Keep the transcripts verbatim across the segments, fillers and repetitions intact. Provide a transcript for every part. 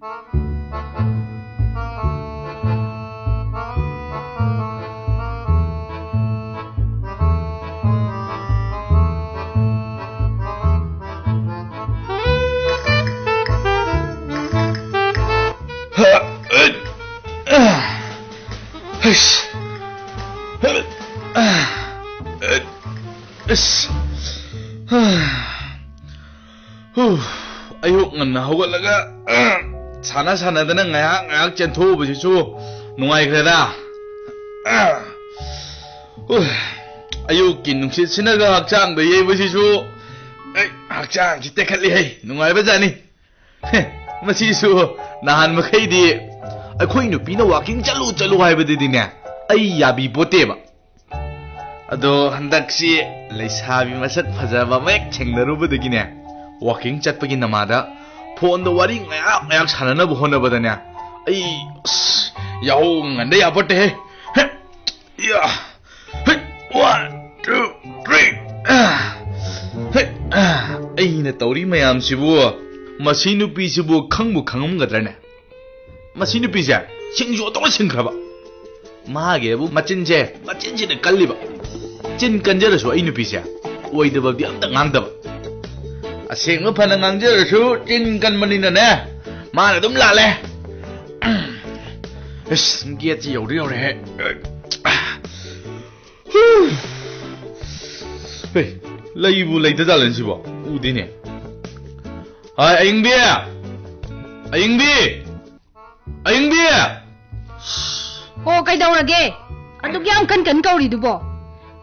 ꯍꯩꯁ꯫ ꯑꯁ꯫ ꯍꯨ꯫ ꯑꯌꯨꯛ ꯉꯟꯅ ꯍꯧꯒꯠꯂꯒ ꯁꯥꯟꯅ ꯁꯥꯟꯅꯗꯅ ꯉꯥꯏꯍꯥꯛ ꯉꯥꯏꯍꯥꯛ ꯆꯦꯟꯊꯣꯛꯎꯕꯁꯤꯁꯨ ꯅꯨꯡꯉꯥꯏꯈ꯭ꯔꯦꯗ꯫ ꯍꯨ꯫ ꯑꯌꯨꯛꯀꯤ ꯅꯨꯡꯁꯤꯠꯁꯤꯅꯒ ꯍꯛꯆꯥꯡꯗ ꯌꯩꯕꯁꯤꯁꯨ ꯑꯩ ꯍꯛꯆꯥꯡꯁꯤ ꯇꯦꯛꯈꯠꯂꯤꯍꯦ, ꯅꯨꯡꯉꯥꯏꯕꯖꯥꯠꯅꯤ꯫ ꯍꯦ, ꯃꯁꯤꯁꯨ ꯅꯍꯥꯟ ꯃꯈꯩꯗꯤ ꯑꯩꯈꯣꯏ ꯅꯨꯄꯤꯅ walking ꯆꯠꯂꯨ ꯆꯠꯂꯨ ꯍꯥꯏꯕꯗꯨꯗꯤꯅꯦ, ꯑꯩ ꯌꯥꯕꯤ ꯄꯣꯠꯇꯦꯕ꯫ ꯑꯗꯣ ꯍꯟꯗꯛꯁꯤ ꯂꯩꯁꯥꯕꯤ ꯃꯁꯛ ꯐꯖꯕ ꯑꯃ ꯍꯦꯛ ꯊꯦꯡꯅꯔꯨꯕꯗꯒꯤꯅꯦ, walking ꯆꯠꯄꯒꯤ ꯅꯃꯥꯗ ꯐꯣꯟꯗ ꯋꯥꯔꯤ ꯉꯥꯏꯍꯥꯛ ꯉꯥꯏꯍꯥꯛ ꯁꯥꯟꯅꯅꯕ ꯍꯣꯠꯅꯕꯗꯅꯦ, ꯑꯩ ꯑꯁ, ꯌꯥꯍꯧ ꯉꯟꯗ ꯌꯥꯄꯣꯠꯇꯦꯍꯦ꯫ ꯍꯦ, ꯌꯥ꯫ ꯍꯩ, one, two, three. ꯑꯥ, ꯍꯩ, ꯑꯥ, ꯑꯩꯅ ꯇꯧꯔꯤ ꯃꯌꯥꯝꯁꯤꯕꯨ ꯃꯁꯤ ꯅꯨꯄꯤꯁꯤꯕꯨ ꯈꯪꯕꯨ ꯈꯪꯉꯝꯒꯗ꯭ꯔꯅꯦ? ꯃꯁꯤ ꯅꯨꯄꯤꯁꯦ ꯁꯤꯡꯁꯨ ꯑꯣꯟꯊꯣꯛꯅ ꯁꯤꯡꯈ꯭ꯔꯕ꯫ ꯃꯥꯒꯤꯕꯨ ꯃꯆꯤꯟꯁꯦ, ꯃꯆꯤꯟꯁꯤꯅ ꯀꯜꯂꯤꯕ꯫ ꯆꯤꯟ ꯀꯟꯖꯔꯁꯨ ꯑꯩ ꯅꯨꯄꯤꯁꯦ ꯑꯣꯏꯗꯕꯗꯤ ꯑꯝꯇ ꯉꯥꯡꯗꯕ꯫ ꯑꯁꯦꯡꯕ ꯐꯅ ꯉꯥꯡꯖꯔꯁꯨ ꯆꯤꯟ ꯀꯟꯕꯅꯤꯅꯅꯦ, ꯃꯥꯅ ꯑꯗꯨꯝ ꯂꯥꯜꯂꯦ꯫ ꯑꯁ, ꯒꯦꯠꯁꯤ ꯌꯧꯗꯤ ꯌꯧꯔꯦꯍꯦ꯫ ꯍꯦ, ꯂꯩꯕꯨ ꯂꯩꯇꯖꯥꯠꯂꯅꯦ ꯁꯤꯕꯣ? ꯎꯗꯦꯅꯦ꯫ ꯍꯥꯏ, ꯑꯌꯤꯡꯕꯤ! ꯑꯌꯤꯡꯕꯤ! ꯑꯌꯤꯡꯕꯤ! ꯑꯣ, ꯀꯩꯗꯧꯔꯒꯦ? ꯑꯗꯨꯛ ꯌꯥꯝ ꯀꯟ ꯀꯟ ꯀꯧꯔꯤꯗꯨꯕꯣ?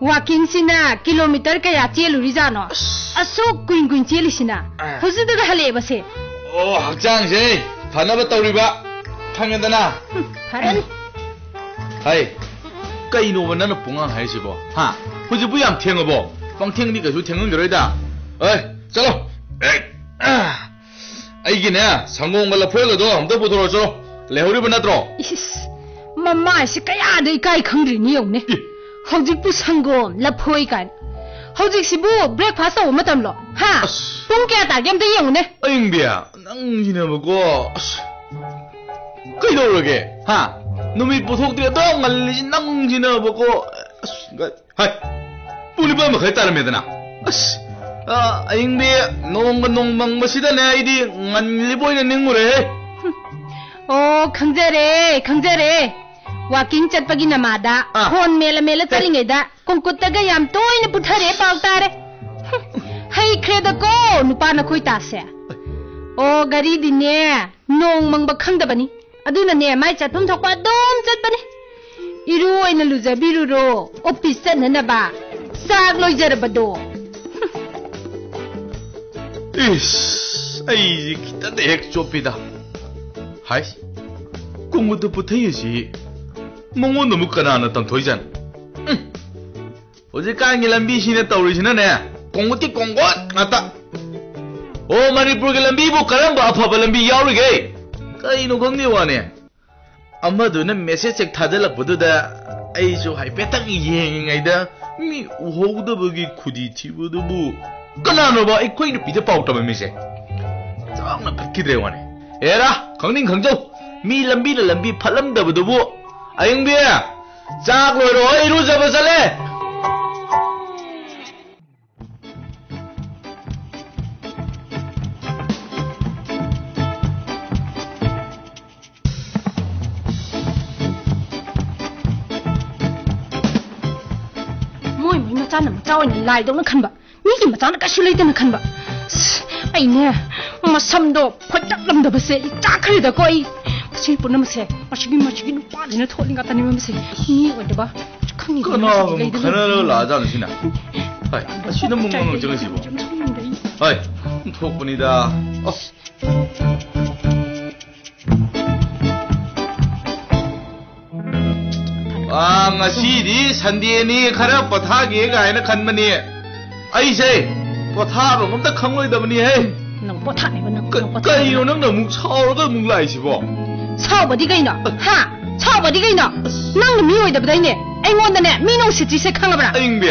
Walkingꯁꯤꯅ kilometre ꯀꯌꯥ ꯆꯦꯜꯂꯨꯔꯤꯖꯥꯠꯅꯣ? ꯑꯁ꯫ ꯑꯁꯨꯛ ꯀꯨꯏꯟ ꯀꯨꯏꯟ ꯆꯦꯜꯂꯤꯁꯤꯅ? ꯑ꯫ ꯍꯧꯖꯤꯛꯇꯗ ꯍꯜꯂꯛꯑꯦꯕꯁꯦ? ꯑꯣ, ꯍꯛꯆꯥꯡꯁꯦ ꯐꯅꯕ ꯇꯧꯔꯤꯕ, ꯈꯪꯉꯦꯗꯅ? ꯍꯨꯝ, ꯐꯔꯅꯤ꯫ ꯍꯩ, ꯀꯩꯅꯣꯕ ꯅꯪꯅ ꯄꯨꯡꯉꯥꯡ ꯍꯥꯏꯔꯤꯁꯤꯕꯣ? ꯍꯥ? ꯍꯧꯖꯤꯛꯄꯨ ꯌꯥꯝ ꯊꯦꯡꯉꯕꯣ? ꯄꯪꯊꯦꯡꯗꯤ ꯀꯩꯁꯨ ꯊꯦꯡꯉꯝꯈꯤꯔꯣꯏꯗ꯫ ꯑꯦ, ꯆꯠꯂꯣ꯫ ꯑꯦ, ꯑ, ꯑꯩꯒꯤꯅꯦ, ꯁꯪꯒꯣꯝꯒ ꯂꯐꯣꯏꯒꯗꯣ ꯑꯝꯇ ꯄꯨꯊꯣꯔꯛꯑꯣ ꯆꯠꯂꯣ꯫ ꯂꯩꯍꯧꯔꯤꯕ ꯅꯠꯇ꯭ꯔꯣ? ꯏꯁ, ꯃꯃꯥꯏꯁꯤ ꯀꯌꯥꯗ ꯏꯀꯥꯏ ꯈꯪꯗ꯭ꯔꯤꯅꯤ ꯌꯦꯡꯉꯨꯅꯦ꯫ ꯏ꯫ ꯍꯧꯖꯤꯛꯄꯨ ꯁꯪꯒꯣꯝ, ꯂꯐꯣꯏ ꯀꯥꯏꯅ꯫ ꯍꯧꯖꯤꯛꯁꯤꯕꯨ breakfast ꯇꯧꯕ ꯃꯇꯝꯂꯣ? ꯍꯥ? ꯑꯁ꯫ ꯄꯨꯡ ꯀꯌꯥ ꯇꯥꯒꯦ ꯑꯝꯇ ꯌꯦꯡꯉꯨꯅꯦ꯫ ꯑꯌꯤꯡꯕꯤ, ꯅꯪꯁꯤꯅꯕꯀꯣ, ꯑꯁ꯫ ꯀꯩꯗꯧꯔꯒꯦ? ꯍꯥ? ꯅꯨꯃꯤꯠ ꯄꯨꯊꯣꯛꯇ꯭ꯔꯤ ꯑꯗꯣ ꯉꯜꯂꯤꯁꯤ ꯅꯪꯁꯤꯅꯕꯀꯣ꯫ ꯑꯁ, ꯍꯥꯏ, ꯄꯨꯡ ꯅꯤꯄꯥꯟ ꯃꯈꯥꯏ ꯇꯥꯔꯝꯃꯦꯗꯅ꯫ ꯑꯁ, ꯑ, ꯑꯌꯤꯡꯕꯤ, ꯅꯣꯡꯒ ꯅꯣꯡ ꯃꯪꯕꯁꯤꯗꯅꯦ ꯑꯩꯗꯤ ꯉꯜꯂꯤꯕꯣꯏꯅ ꯅꯤꯡꯉꯨꯔꯦꯍꯦ꯫ ꯑꯣ, ꯈꯪꯖꯔꯦ, ꯈꯪꯖꯔꯦ꯫ ꯋꯥꯀꯤꯡ ꯆꯠꯄꯒꯤ ꯅꯃꯥꯗ ꯑꯥ꯫ ꯐꯣꯟ ꯃꯦꯜꯂ ꯃꯦꯜꯂ ꯍꯦ꯫ ꯆꯠꯂꯤꯉꯩꯗ ꯀꯣꯡꯀꯨꯠꯇꯒ ꯌꯥꯝ ꯇꯣꯏꯅ ꯄꯨꯊꯔꯦ ꯄꯥꯎ ꯇꯥꯔꯦ꯫ ꯍꯩꯈ꯭ꯔꯦꯗꯀꯣ ꯅꯨꯄꯥ ꯅꯈꯣꯏ ꯇꯥꯁꯦ꯫ ꯑꯣ, ꯒꯥꯔꯤꯗꯤꯅꯦ ꯅꯣꯡ ꯃꯪꯕ ꯈꯪꯗꯕꯅꯤ꯫ ꯑꯗꯨꯅꯅꯦ ꯃꯥꯏ ꯆꯠꯐꯝ ꯊꯣꯛꯄ ꯑꯗꯨꯝ ꯆꯠꯄꯅꯤ꯫ ꯏꯔꯨ ꯑꯣꯏꯅ ꯂꯨꯖꯕꯤꯔꯨꯔꯣ, ꯑꯣꯐꯤꯁ ꯆꯠꯅꯅꯕ꯫ ꯆꯥꯛ ꯂꯣꯏꯖꯔꯕꯗꯣ꯫ ꯏꯁ, ꯑꯩꯁꯤ ꯈꯤꯇꯪꯗ ꯍꯦꯛ ꯆꯣꯞꯄꯤꯗ꯫ ꯍꯥꯏ, ꯀꯣꯡꯒꯨꯠꯇ ꯄꯨꯊꯩ ꯑꯁꯤ ꯃꯉꯣꯟꯗ ꯑꯃꯨꯛ ꯀꯅꯥꯅ ꯇꯝꯊꯣꯛꯏꯖꯥꯠꯅꯣ? ꯎꯝ꯫ ꯍꯧꯖꯤꯛꯀꯥꯟꯒꯤ ꯂꯝꯕꯤꯁꯤꯅ ꯇꯧꯔꯤꯁꯤꯅꯅꯦ, ꯀꯣꯡꯒꯨꯠꯀꯤ ꯀꯣꯡꯒꯨꯠ ꯉꯥꯛꯇ꯫ ꯑꯣ, ꯃꯅꯤꯄꯨꯔꯒꯤ ꯂꯝꯕꯤꯕꯨ ꯀꯔꯝꯕ ꯑꯐꯕ ꯂꯝꯕꯤ ꯌꯥꯎꯔꯤꯒꯦ? ꯀꯩꯅꯣ ꯈꯪꯗꯦ ꯋꯥꯅꯦ꯫ ꯑꯃꯗꯨꯅ ꯃꯦꯁꯦꯖ ꯍꯦꯛ ꯊꯥꯖꯤꯜꯂꯛꯄꯗꯨꯗ ꯑꯩꯁꯨ ꯍꯥꯏꯐꯦꯠꯇꯪ ꯌꯦꯡꯉꯤꯉꯩꯗ ꯃꯤ ꯎꯍꯧꯗꯕꯒꯤ ꯈꯨꯗꯤ ꯊꯤꯕꯗꯨꯕꯨ ꯀꯅꯥꯅꯣꯕ ꯑꯩꯈꯣꯏ ꯅꯨꯄꯤꯗ ꯄꯥꯎ ꯇꯝꯃꯝꯃꯤꯁꯦ? ꯆꯥꯎꯅ ꯐꯠꯈꯤꯗ꯭ꯔꯦ ꯋꯥꯅꯦ꯫ ꯑꯦꯔꯥ, ꯈꯪꯅꯤꯡ ꯈꯪꯖꯧ꯫ ꯃꯤ ꯂꯝꯕꯤꯅ ꯂꯝꯕꯤ ꯐꯠꯂꯝꯗꯕꯗꯨꯕꯨ꯫ ꯑꯌꯤꯡꯕꯤ, ꯆꯥꯛ ꯂꯣꯏꯔꯣ, ꯑꯩ ꯏꯔꯨꯖꯕ ꯆꯠꯂꯦ꯫ ꯃꯣꯏ ꯃꯣꯏ ꯃꯆꯥꯅ ꯃꯆꯥ ꯑꯣꯏꯅ ꯂꯥꯏꯗꯧꯅ ꯈꯟꯕ, ꯃꯤꯒꯤ ꯃꯆꯥꯅ ꯀꯩꯁꯨ ꯂꯩꯇꯅ ꯈꯟꯕ꯫ ꯑꯁ, ꯑꯩꯅꯦ, ꯃꯁꯝꯗꯣ ꯐꯣꯏꯇꯠꯂꯝꯗꯕꯁꯦ ꯑꯩ ꯆꯥꯛꯈ꯭ꯔꯦꯗꯀꯣ꯫ ꯑꯩ ꯃꯁꯤ ꯄꯨꯝꯅꯃꯛꯁꯦ ꯃꯁꯤꯒꯤ, ꯃꯁꯤꯒꯤ ꯅꯨꯄꯥꯁꯤꯅ ꯊꯣꯛꯍꯜꯂꯤ ꯉꯥꯛꯇꯅꯦꯕ ꯃꯁꯦ꯫ ꯃꯤ ꯑꯣꯏꯗꯕ ꯈꯪꯉꯤꯗꯅ ꯀꯅꯥꯒ ꯃꯁꯤꯗꯤ ꯑꯃꯨꯛ ꯂꯩꯗꯅ ꯈꯟꯅꯔꯒ ꯂꯥꯛꯑꯖꯥꯠꯅꯣ ꯁꯤꯅ? ꯍꯥꯏ, ꯑꯁꯤꯅ ꯑꯃꯨꯛ ꯉꯥꯡꯉꯛꯇꯅ ꯁꯤꯕꯣ? ꯍꯥꯏ, ꯊꯣꯛꯄꯅꯤꯗ꯫ ꯑꯁ꯫ ꯑꯥ, ꯉꯁꯤꯗꯤ ꯁꯟꯗꯦꯅꯤ, ꯈꯔ ꯄꯣꯊꯥꯒꯦ ꯀꯥꯏꯅ ꯈꯟꯕꯅꯤ꯫ ꯑꯩꯁꯦ ꯄꯣꯊꯥꯕ ꯑꯝꯇ ꯈꯪꯂꯣꯏꯗꯕꯅꯤꯍꯦ꯫ ꯅꯪ ꯄꯣꯊꯥꯅꯦꯕ, ꯅꯪ, ꯀ-, ꯅꯪ ꯄꯣꯊꯥꯅꯦꯕ꯫ ꯀꯩꯅꯣ ꯅꯪꯅ ꯑꯃꯨꯛ ꯁꯥꯎꯔꯒ ꯑꯃꯨꯛ ꯂꯥꯛꯏꯁꯤꯕꯣ? ꯁꯥꯎꯕꯗꯤ ꯀꯩꯅꯣ? ꯍꯥ? ꯁꯥꯎꯕꯗꯤ ꯀꯩꯅꯣ? ꯅꯪꯅ ꯃꯤ ꯑꯣꯏꯗꯕꯗꯩꯅꯦ ꯑꯩꯉꯣꯟꯗꯅꯦ ꯃꯤꯅ ꯎꯁꯤꯠꯇ꯭ꯔꯤꯁꯦ, ꯈꯪꯉꯕ꯭ꯔꯥ? ꯑꯌꯤꯡꯕꯤ꯫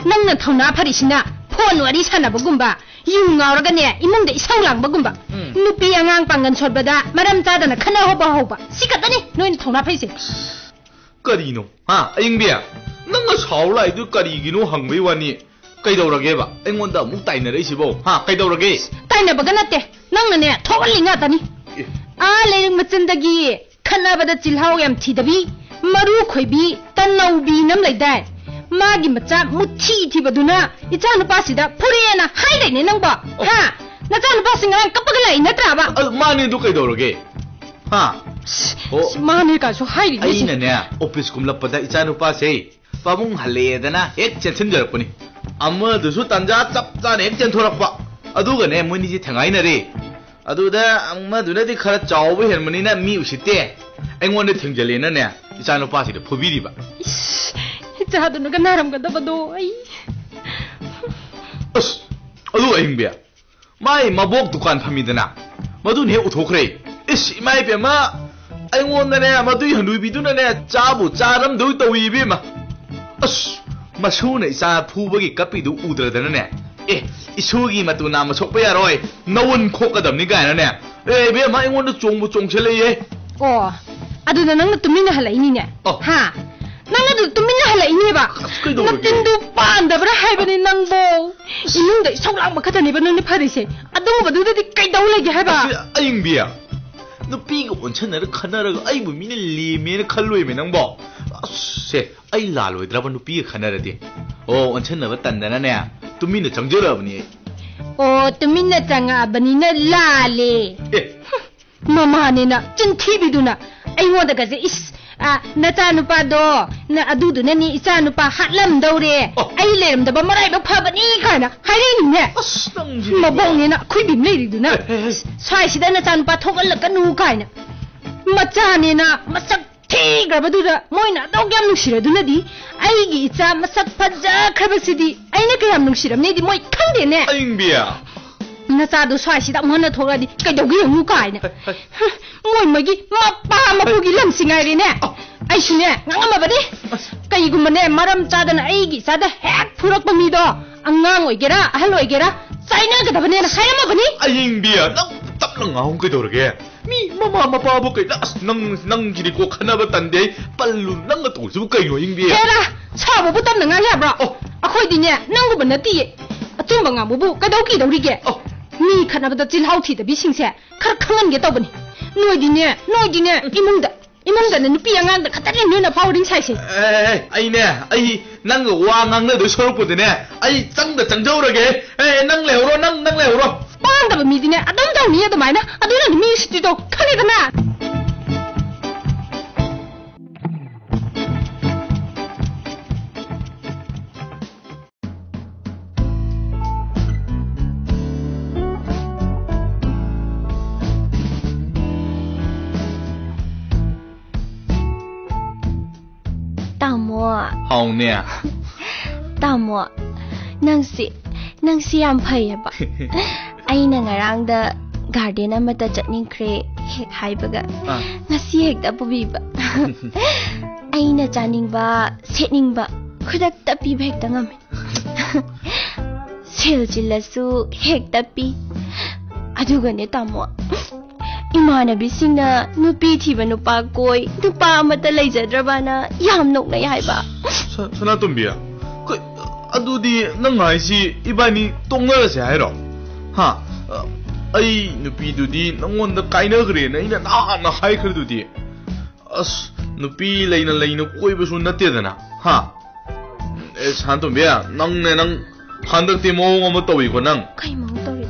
ꯅꯪꯅ ꯊꯧꯅꯥ ꯐꯔꯤꯁꯤꯅ ꯐꯣꯟ ꯋꯥꯔꯤ ꯁꯥꯟꯅꯕꯒꯨꯝꯕ, ꯌꯨ ꯉꯥꯎꯔꯒꯅꯦ, ꯏꯃꯨꯡꯗ ꯏꯁꯧ ꯂꯥꯡꯕꯒꯨꯝꯕ, ꯎꯝ꯫ ꯅꯨꯄꯤ ꯑꯉꯥꯡ ꯄꯥꯡꯒꯟ ꯁꯣꯟꯕꯗ ꯃꯔꯝ ꯆꯥꯗꯅ ꯈꯠꯅ ꯍꯧꯕ ꯍꯧꯕ, ꯁꯤ ꯈꯛꯇꯅꯤ ꯅꯣꯏꯅ ꯊꯧꯅꯥ ꯐꯩꯁꯦ꯫ ꯀꯔꯤꯅꯣ? ꯍꯥ, ꯑꯌꯤꯡꯕꯤ? ꯅꯪꯅ ꯁꯥꯎ ꯂꯥꯛꯏꯗꯨ ꯀꯔꯤꯒꯤꯅꯣ ꯍꯪꯕꯩ ꯋꯥꯅꯤ꯫ ꯀꯩꯗꯧꯔꯒꯦꯕ? ꯑꯩꯉꯣꯟꯗ ꯑꯃꯨꯛ ꯇꯥꯏꯅꯔꯛꯏꯁꯤꯕꯣ? ꯍꯥ, ꯀꯩꯗꯧꯔꯒꯦ? ꯇꯥꯏꯅꯕꯒ ꯅꯠꯇꯦ, ꯅꯪꯅꯅꯦ, ꯊꯣꯛꯍꯜꯂꯤ ꯉꯥꯛꯇꯅꯤ꯫ ꯑꯦ꯫ ꯑꯥ ꯂꯩꯔꯛ ꯃꯆꯤꯟꯗꯒꯤ ꯈꯠꯅꯕꯗ ꯆꯤꯜꯍꯥꯎ ꯌꯥꯝ ꯊꯤꯗꯕꯤ, ꯃꯔꯨ ꯈꯣꯏꯕꯤ, ꯇꯅꯧꯕꯤ ꯅꯝ ꯂꯩꯗꯥꯏ? ꯃꯥꯒꯤ ꯃꯆꯥ ꯃꯨꯊꯤ ꯊꯤꯕꯗꯨꯅ ꯏꯆꯥ ꯅꯨꯄꯥꯁꯤꯗ ꯐꯨꯔꯦꯅ ꯍꯥꯏꯔꯛꯏꯅꯦ ꯅꯪꯕꯣ? ꯑꯣ꯫ ꯍꯥ? ꯅꯆꯥ ꯅꯨꯄꯥꯁꯤ ꯉꯔꯥꯡ ꯀꯞꯄꯒ ꯂꯥꯛꯏ ꯅꯠꯇ꯭ꯔꯥꯕ? ꯑ, ꯃꯥꯅꯦ, ꯑꯗꯨ ꯀꯩꯗꯧꯔꯒꯦ? ꯍꯥ? ꯑꯣ꯫ ꯁꯤ ꯃꯥꯅꯦ ꯀꯥꯏꯁꯨ ꯍꯥꯏꯔꯤꯅꯦ ꯁꯤ꯫ ꯑꯩꯅꯅꯦ, ꯑꯣꯐꯤꯁ ꯀꯨꯝꯂꯛꯄꯗ ꯏꯆꯥ ꯅꯨꯄꯥꯁꯦ ꯄꯥꯕꯨꯡ ꯍꯜꯂꯛꯑꯦꯗꯅ ꯍꯦꯛ ꯆꯦꯟꯁꯤꯟꯖꯔꯛꯄꯅꯤ꯫ ꯑꯃꯗꯨꯁꯨ ꯇꯥꯟꯖꯥ ꯆꯞ ꯆꯥꯅ ꯍꯦꯛ ꯆꯦꯟꯊꯣꯔꯛꯄ꯫ ꯑꯗꯨꯒꯅꯦ, ꯃꯣꯏꯅꯤꯁꯦ ꯊꯦꯡꯒꯥꯏꯅꯔꯦ꯫ ꯑꯗꯨꯗ ꯑꯃꯗꯨꯅꯗꯤ ꯈꯔ ꯆꯥꯎꯕ ꯍꯦꯟꯕꯅꯤꯅ ꯃꯤ ꯎꯁꯤꯠꯇꯦ꯫ ꯑꯩꯉꯣꯟꯗ ꯊꯦꯡꯖꯜꯂꯦꯅꯅꯦ, ꯏꯆꯥ ꯅꯨꯄꯥꯁꯤꯗ ꯐꯨꯕꯤꯔꯤꯕ꯫ ꯏꯁ, ꯏꯆꯥꯗꯨꯅꯒ ꯅꯥꯔꯝꯒꯗꯕꯗꯣ, ꯑꯩ꯫ ꯑꯁ, ꯑꯗꯨ ꯑꯍꯤꯡꯕꯤ, ꯃꯥꯏ ꯃꯕꯣꯛ ꯗꯨꯀꯥꯟ ꯐꯝꯃꯤꯗꯅ, ꯃꯗꯨꯅ ꯍꯦꯛ ꯎꯊꯣꯛꯈ꯭ꯔꯦ꯫ ꯏꯁ, ꯏꯃꯥ ꯏꯕꯦꯝꯃ, ꯑꯩꯉꯣꯟꯗꯅꯦ, ꯃꯗꯨꯏ ꯍꯅꯨꯕꯤꯗꯨꯅꯅꯦ, ꯆꯥꯕꯨ ꯆꯥꯔꯝꯗꯧ ꯇꯧꯏ, ꯏꯕꯦꯝꯃ꯫ ꯑꯁ, ꯃꯁꯨꯅ ꯏꯆꯥ ꯐꯨꯕꯒꯤ ꯀꯞꯄꯤꯗꯨ ꯎꯗ꯭ꯔꯗꯅꯅꯦ, "ꯑꯦ, ꯏꯁꯨꯒꯤ ꯃꯇꯨ ꯅꯥꯝꯃ ꯁꯣꯛꯄ ꯌꯥꯔꯣꯏ, ꯅꯋꯨꯟ ꯈꯣꯛꯀꯗꯕꯅꯤ" ꯀꯥꯏꯅꯅꯦ꯫ ꯑꯦ, ꯏꯕꯦꯝꯃ, ꯑꯩꯉꯣꯟꯗ ꯆꯣꯡꯕꯨ ꯆꯣꯡꯁꯤꯜꯂꯛꯏꯍꯦ꯫ ꯑꯣ, ꯑꯗꯨꯗ ꯅꯪꯅ ꯇꯨꯃꯤꯟꯅ ꯍꯜꯂꯛꯏꯅꯤꯅꯦ? ꯑꯣ꯫ ꯍꯥ? ꯅꯪ ꯑꯗꯨ ꯇꯨꯃꯤꯟꯅ ꯍꯜꯂꯛꯏꯅꯦꯕ? ꯑꯁ, ꯀꯩꯗꯧꯔꯒꯦ? ꯅꯆꯤꯟꯗꯨ ꯄꯥꯟꯗꯕ꯭ꯔꯥ ꯍꯥꯏꯕꯅꯤ ꯅꯪꯕꯣ? ꯏꯃꯨꯡꯗ ꯏꯁꯧ ꯂꯥꯡꯕ ꯈꯛꯇꯅꯦꯕ ꯅꯪꯅ ꯐꯔꯤꯁꯦ꯫ ꯑꯗꯨꯒꯨꯝꯕꯗꯨꯗꯗꯤ ꯀꯩꯗꯧ ꯂꯩꯒꯦ ꯍꯥꯏꯕ? ꯑꯁ, ꯑꯌꯤꯡꯕꯤ, ꯅꯨꯄꯤꯒ ꯑꯣꯟꯁꯟꯅꯔ ꯈꯟꯅꯔꯒ ꯑꯩꯕꯨ ꯃꯤꯅ ꯂꯦꯝꯃꯦꯅ ꯈꯜꯂꯣꯏꯃꯦ ꯅꯪꯕꯣ? ꯑꯁ, ꯁꯦ, ꯑꯩ ꯂꯥꯜꯂꯣꯏꯗ꯭ꯔꯕ ꯅꯨꯄꯤꯒ ꯈꯟꯅꯔꯗꯤ? ꯑꯣ, ꯑꯣꯟꯁꯟꯅꯕ ꯇꯟꯗꯅꯅꯦ, ꯇꯨꯃꯤꯟꯅ ꯆꯪꯖꯔꯛꯑꯕꯅꯤ ꯑꯩ꯫ ꯑꯣ, ꯇꯨꯃꯤꯟꯅ ꯆꯪꯉꯛꯑꯕꯅꯤꯅ ꯂꯥꯜꯂꯦ꯫ ꯑꯦ꯫ ꯃꯃꯥꯅꯦꯅ ꯆꯤꯟꯊꯤꯕꯤꯗꯨꯅ ꯑꯩꯉꯣꯟꯗꯒꯁꯦ, "ꯏꯁ, ꯑ, ꯅꯆꯥꯅꯨꯄꯥꯗꯣ, ꯅ-, ꯑꯗꯨꯗꯨꯅꯅꯤ ꯏꯆꯥꯅꯨꯄꯥ ꯍꯥꯠꯂꯝꯗꯧꯔꯦ꯫ ꯑꯣ꯫ ꯑꯩ ꯂꯩꯔꯝꯗꯕ ꯃꯔꯥꯏꯕꯛ ꯐꯕꯅꯤ" ꯀꯥꯏꯅ ꯍꯥꯏꯔꯛꯏꯅꯤꯅꯦ꯫ ꯑꯁ, ꯅꯪꯁꯤꯗꯤꯀꯣ꯫ ꯃꯕꯣꯛꯅꯦꯅ ꯑꯈꯣꯏꯕꯤ ꯑꯃ ꯂꯩꯔꯤꯗꯨꯅ, ꯑꯦ, ꯑꯦ, ꯑꯦ꯫ "ꯁ꯭ꯋꯥꯏꯁꯤꯗ ꯅꯆꯥꯅꯨꯄꯥ ꯊꯣꯛꯍꯜꯂꯛꯀꯅꯨ" ꯀꯥꯏꯅ꯫ ꯃꯆꯥꯅꯦꯅ ꯃꯁꯛ ꯊꯤꯈ꯭ꯔꯕꯗꯨꯗ ꯃꯣꯏꯅ ꯑꯗꯨꯛ ꯌꯥꯝ ꯅꯨꯡꯁꯤꯔꯗꯨꯅꯗꯤ, ꯑꯩꯒꯤ ꯏꯆꯥ ꯃꯁꯛ ꯐꯖꯈ꯭ꯔꯕꯁꯤꯗꯤ ꯑꯩꯅ ꯀꯌꯥꯝ ꯅꯨꯡꯁꯤꯔꯝꯅꯤꯗꯤ ꯃꯣꯏ ꯈꯪꯗꯦꯅꯦ꯫ ꯑꯌꯤꯡꯕꯤ꯫ "ꯅꯆꯥꯗꯣ ꯁ꯭ꯋꯥꯏꯁꯤꯗ ꯑꯃꯨꯛ ꯍꯟꯅ ꯊꯣꯛꯂꯛꯑꯗꯤ ꯀꯩꯗꯧꯒꯦ ꯌꯦꯡꯉꯨ" ꯀꯥꯏꯅ꯫ ꯍꯩ, ꯍꯩ꯫ ꯃꯣꯏ ꯃꯣꯏꯒꯤ ꯃꯄꯥ ꯃꯄꯨꯒꯤ ꯂꯝꯁꯤ ꯉꯥꯏꯔꯦꯅꯦ꯫ ꯑ꯫ ꯑꯩꯁꯨꯅꯦ ꯉꯥꯡꯉꯝꯃꯕꯅꯤ꯫ ꯑꯁ꯫ ꯀꯩꯒꯨꯝꯕꯅꯦ ꯃꯔꯝ ꯆꯥꯗꯅ ꯑꯩꯒꯤ ꯏꯆꯥꯗ ꯍꯦꯛ ꯐꯨꯔꯛꯄ ꯃꯤꯗꯣ, ꯑꯉꯥꯡ ꯑꯣꯏꯒꯦꯔꯥ, ꯑꯍꯜ ꯑꯣꯏꯒꯦꯔꯥ, ꯆꯥꯏꯅꯒꯗꯕꯅꯦꯅ ꯍꯥꯏꯔꯝꯃꯕꯅꯤ꯫ ꯑꯌꯤꯡꯕꯤ, ꯅꯪ ꯇꯞꯅ ꯉꯥꯡꯉꯨ ꯀꯩꯗꯧꯔꯒꯦ? ꯃꯤ ꯃꯃꯥ ꯃꯄꯥꯕꯨ ꯀꯩꯗ, ꯑꯁ, ꯅꯪ, ꯅꯪꯒꯤꯗꯤꯀꯣ ꯈꯟꯅꯕ ꯇꯟꯗꯦ, ꯑꯩ ꯄꯜꯂꯨ, ꯅꯪꯅ ꯇꯧꯔꯤꯁꯤꯕꯨ ꯀꯩꯅꯣ, ꯑꯌꯤꯡꯕꯤ? ꯍꯦꯔꯥ, ꯁꯥꯎꯕꯕꯨ ꯇꯞꯅ ꯉꯥꯡ ꯌꯥꯕ꯭ꯔꯣ? ꯑꯣ꯫ ꯑꯩꯈꯣꯏꯗꯤꯅꯦ, ꯅꯪꯒꯨꯝꯕ ꯅꯠꯇꯤꯌꯦ꯫ ꯑꯆꯨꯝꯕ ꯉꯥꯡꯕꯕꯨ ꯀꯩꯗꯧ ꯀꯤꯗꯧꯔꯤꯒꯦ? ꯑꯣ꯫ ꯃꯤ ꯈꯠꯅꯕꯗ ꯆꯤꯜꯍꯥꯎ ꯊꯤꯗꯕꯤꯁꯤꯡꯁꯦ ꯈꯔ ꯈꯪꯍꯟꯒꯦ ꯇꯧꯕꯅꯤ꯫ ꯅꯣꯏꯗꯤꯅꯦ, ꯅꯣꯏꯗꯤꯅꯦ, ꯏꯃꯨꯡꯗ, ꯏꯃꯨꯡꯗꯅꯦ ꯅꯨꯄꯤ ꯑꯉꯥꯡꯗ ꯈꯛꯇꯅꯦ ꯅꯣꯏꯅ ꯐꯥꯎꯔꯤꯡ ꯁꯥꯏꯁꯦ꯫ ꯑꯦ, ꯑꯩꯅꯦ, ꯑꯩ ꯅꯪꯒ ꯋꯥ ꯉꯥꯡꯅꯗꯣꯏ ꯁꯔꯨꯛꯄꯨꯗꯤꯅꯦ, ꯑꯩ ꯆꯪꯗ ꯆꯪꯖꯧꯔꯒꯦ꯫ ꯑꯦ, ꯅꯪ ꯂꯩꯍꯧꯔꯣ, ꯅꯪ, ꯅꯪ ꯂꯩꯍꯧꯔꯣ꯫ ꯄꯥꯡꯗꯕ ꯃꯤꯗꯤꯅꯦ ꯑꯗꯨꯝ ꯇꯧꯅꯤ ꯑꯗꯨꯃꯥꯏꯅ꯫ ꯑꯗꯨꯅꯅꯦ ꯃꯤ ꯎꯁꯤꯠꯇ꯭ꯔꯤꯗꯣ, ꯈꯪꯉꯦꯗꯅ? ꯇꯥꯃꯣ꯫ ꯍꯥꯎꯅꯦ꯫ ꯇꯥꯃꯣ, ꯅꯪꯁꯤ, ꯅꯪꯁꯤ ꯌꯥꯝ ꯐꯩꯌꯦꯕ꯫ ꯑꯩꯅ ꯉꯔꯥꯡꯗ ꯒꯥꯔꯗꯦꯟ ꯑꯃꯗ ꯆꯠꯅꯤꯡꯈ꯭ꯔꯦ ꯍꯦꯛ ꯍꯥꯏꯕꯒ, ꯑꯥ꯫ ꯉꯁꯤ ꯍꯦꯛꯇ ꯄꯨꯕꯤꯕ꯫ ꯑꯩꯅ ꯆꯥꯅꯤꯡꯕ, ꯁꯦꯠꯅꯤꯡꯕ ꯈꯨꯗꯛꯇ ꯄꯤꯕ ꯍꯦꯛꯇ ꯉꯝꯃꯦ꯫ ꯁꯦꯜ ꯆꯤꯜꯂꯁꯨ ꯍꯦꯛꯇ ꯄꯤ꯫ ꯑꯗꯨꯒꯅꯦ ꯇꯥꯃꯣ, ꯏꯃꯥꯟꯅꯕꯤꯁꯤꯡꯅ ꯅꯨꯄꯤ ꯊꯤꯕ ꯅꯨꯄꯥ ꯀꯣꯏ, ꯅꯨꯄꯥ ꯑꯃꯠꯇ ꯂꯩꯖꯗ꯭ꯔꯕꯅ ꯌꯥꯝ ꯅꯣꯛꯅꯩ ꯍꯥꯏꯕ꯫ ꯁ-, ꯁꯅꯥꯇꯣꯝꯕꯤ, ꯀ-, ꯑꯗꯨꯗꯤ ꯅꯪ ꯍꯥꯏꯁꯤ ꯏꯕꯥꯅꯤ ꯇꯣꯛꯅꯔꯁꯦ ꯍꯥꯏꯔꯣ? ꯍꯥ? ꯑ, ꯑꯩ ꯅꯨꯄꯤꯗꯨꯗꯤ ꯅꯪꯉꯣꯟꯗ ꯀꯥꯏꯅꯈ꯭ꯔꯦꯅ ꯑꯩꯅ ꯅꯍꯥꯟꯅ ꯍꯥꯏꯈ꯭ꯔꯗꯨꯗꯤ꯫ ꯑꯁ, ꯅꯨꯄꯤ ꯂꯩꯅ ꯂꯩꯅ ꯀꯣꯏꯕꯁꯨ ꯅꯠꯇꯦꯗꯅ, ꯍꯥ? ꯑꯦ, ꯁꯅꯥꯇꯣꯝꯕꯤ, ꯅꯪꯅꯦ, ꯅꯪ ꯍꯟꯗꯛꯇꯤ ꯃꯑꯣꯡ ꯑꯃ ꯇꯧꯏꯀꯣ, ꯅꯪ꯫ ꯀꯩ ꯃꯑꯣꯡ ꯇꯧꯔꯤ?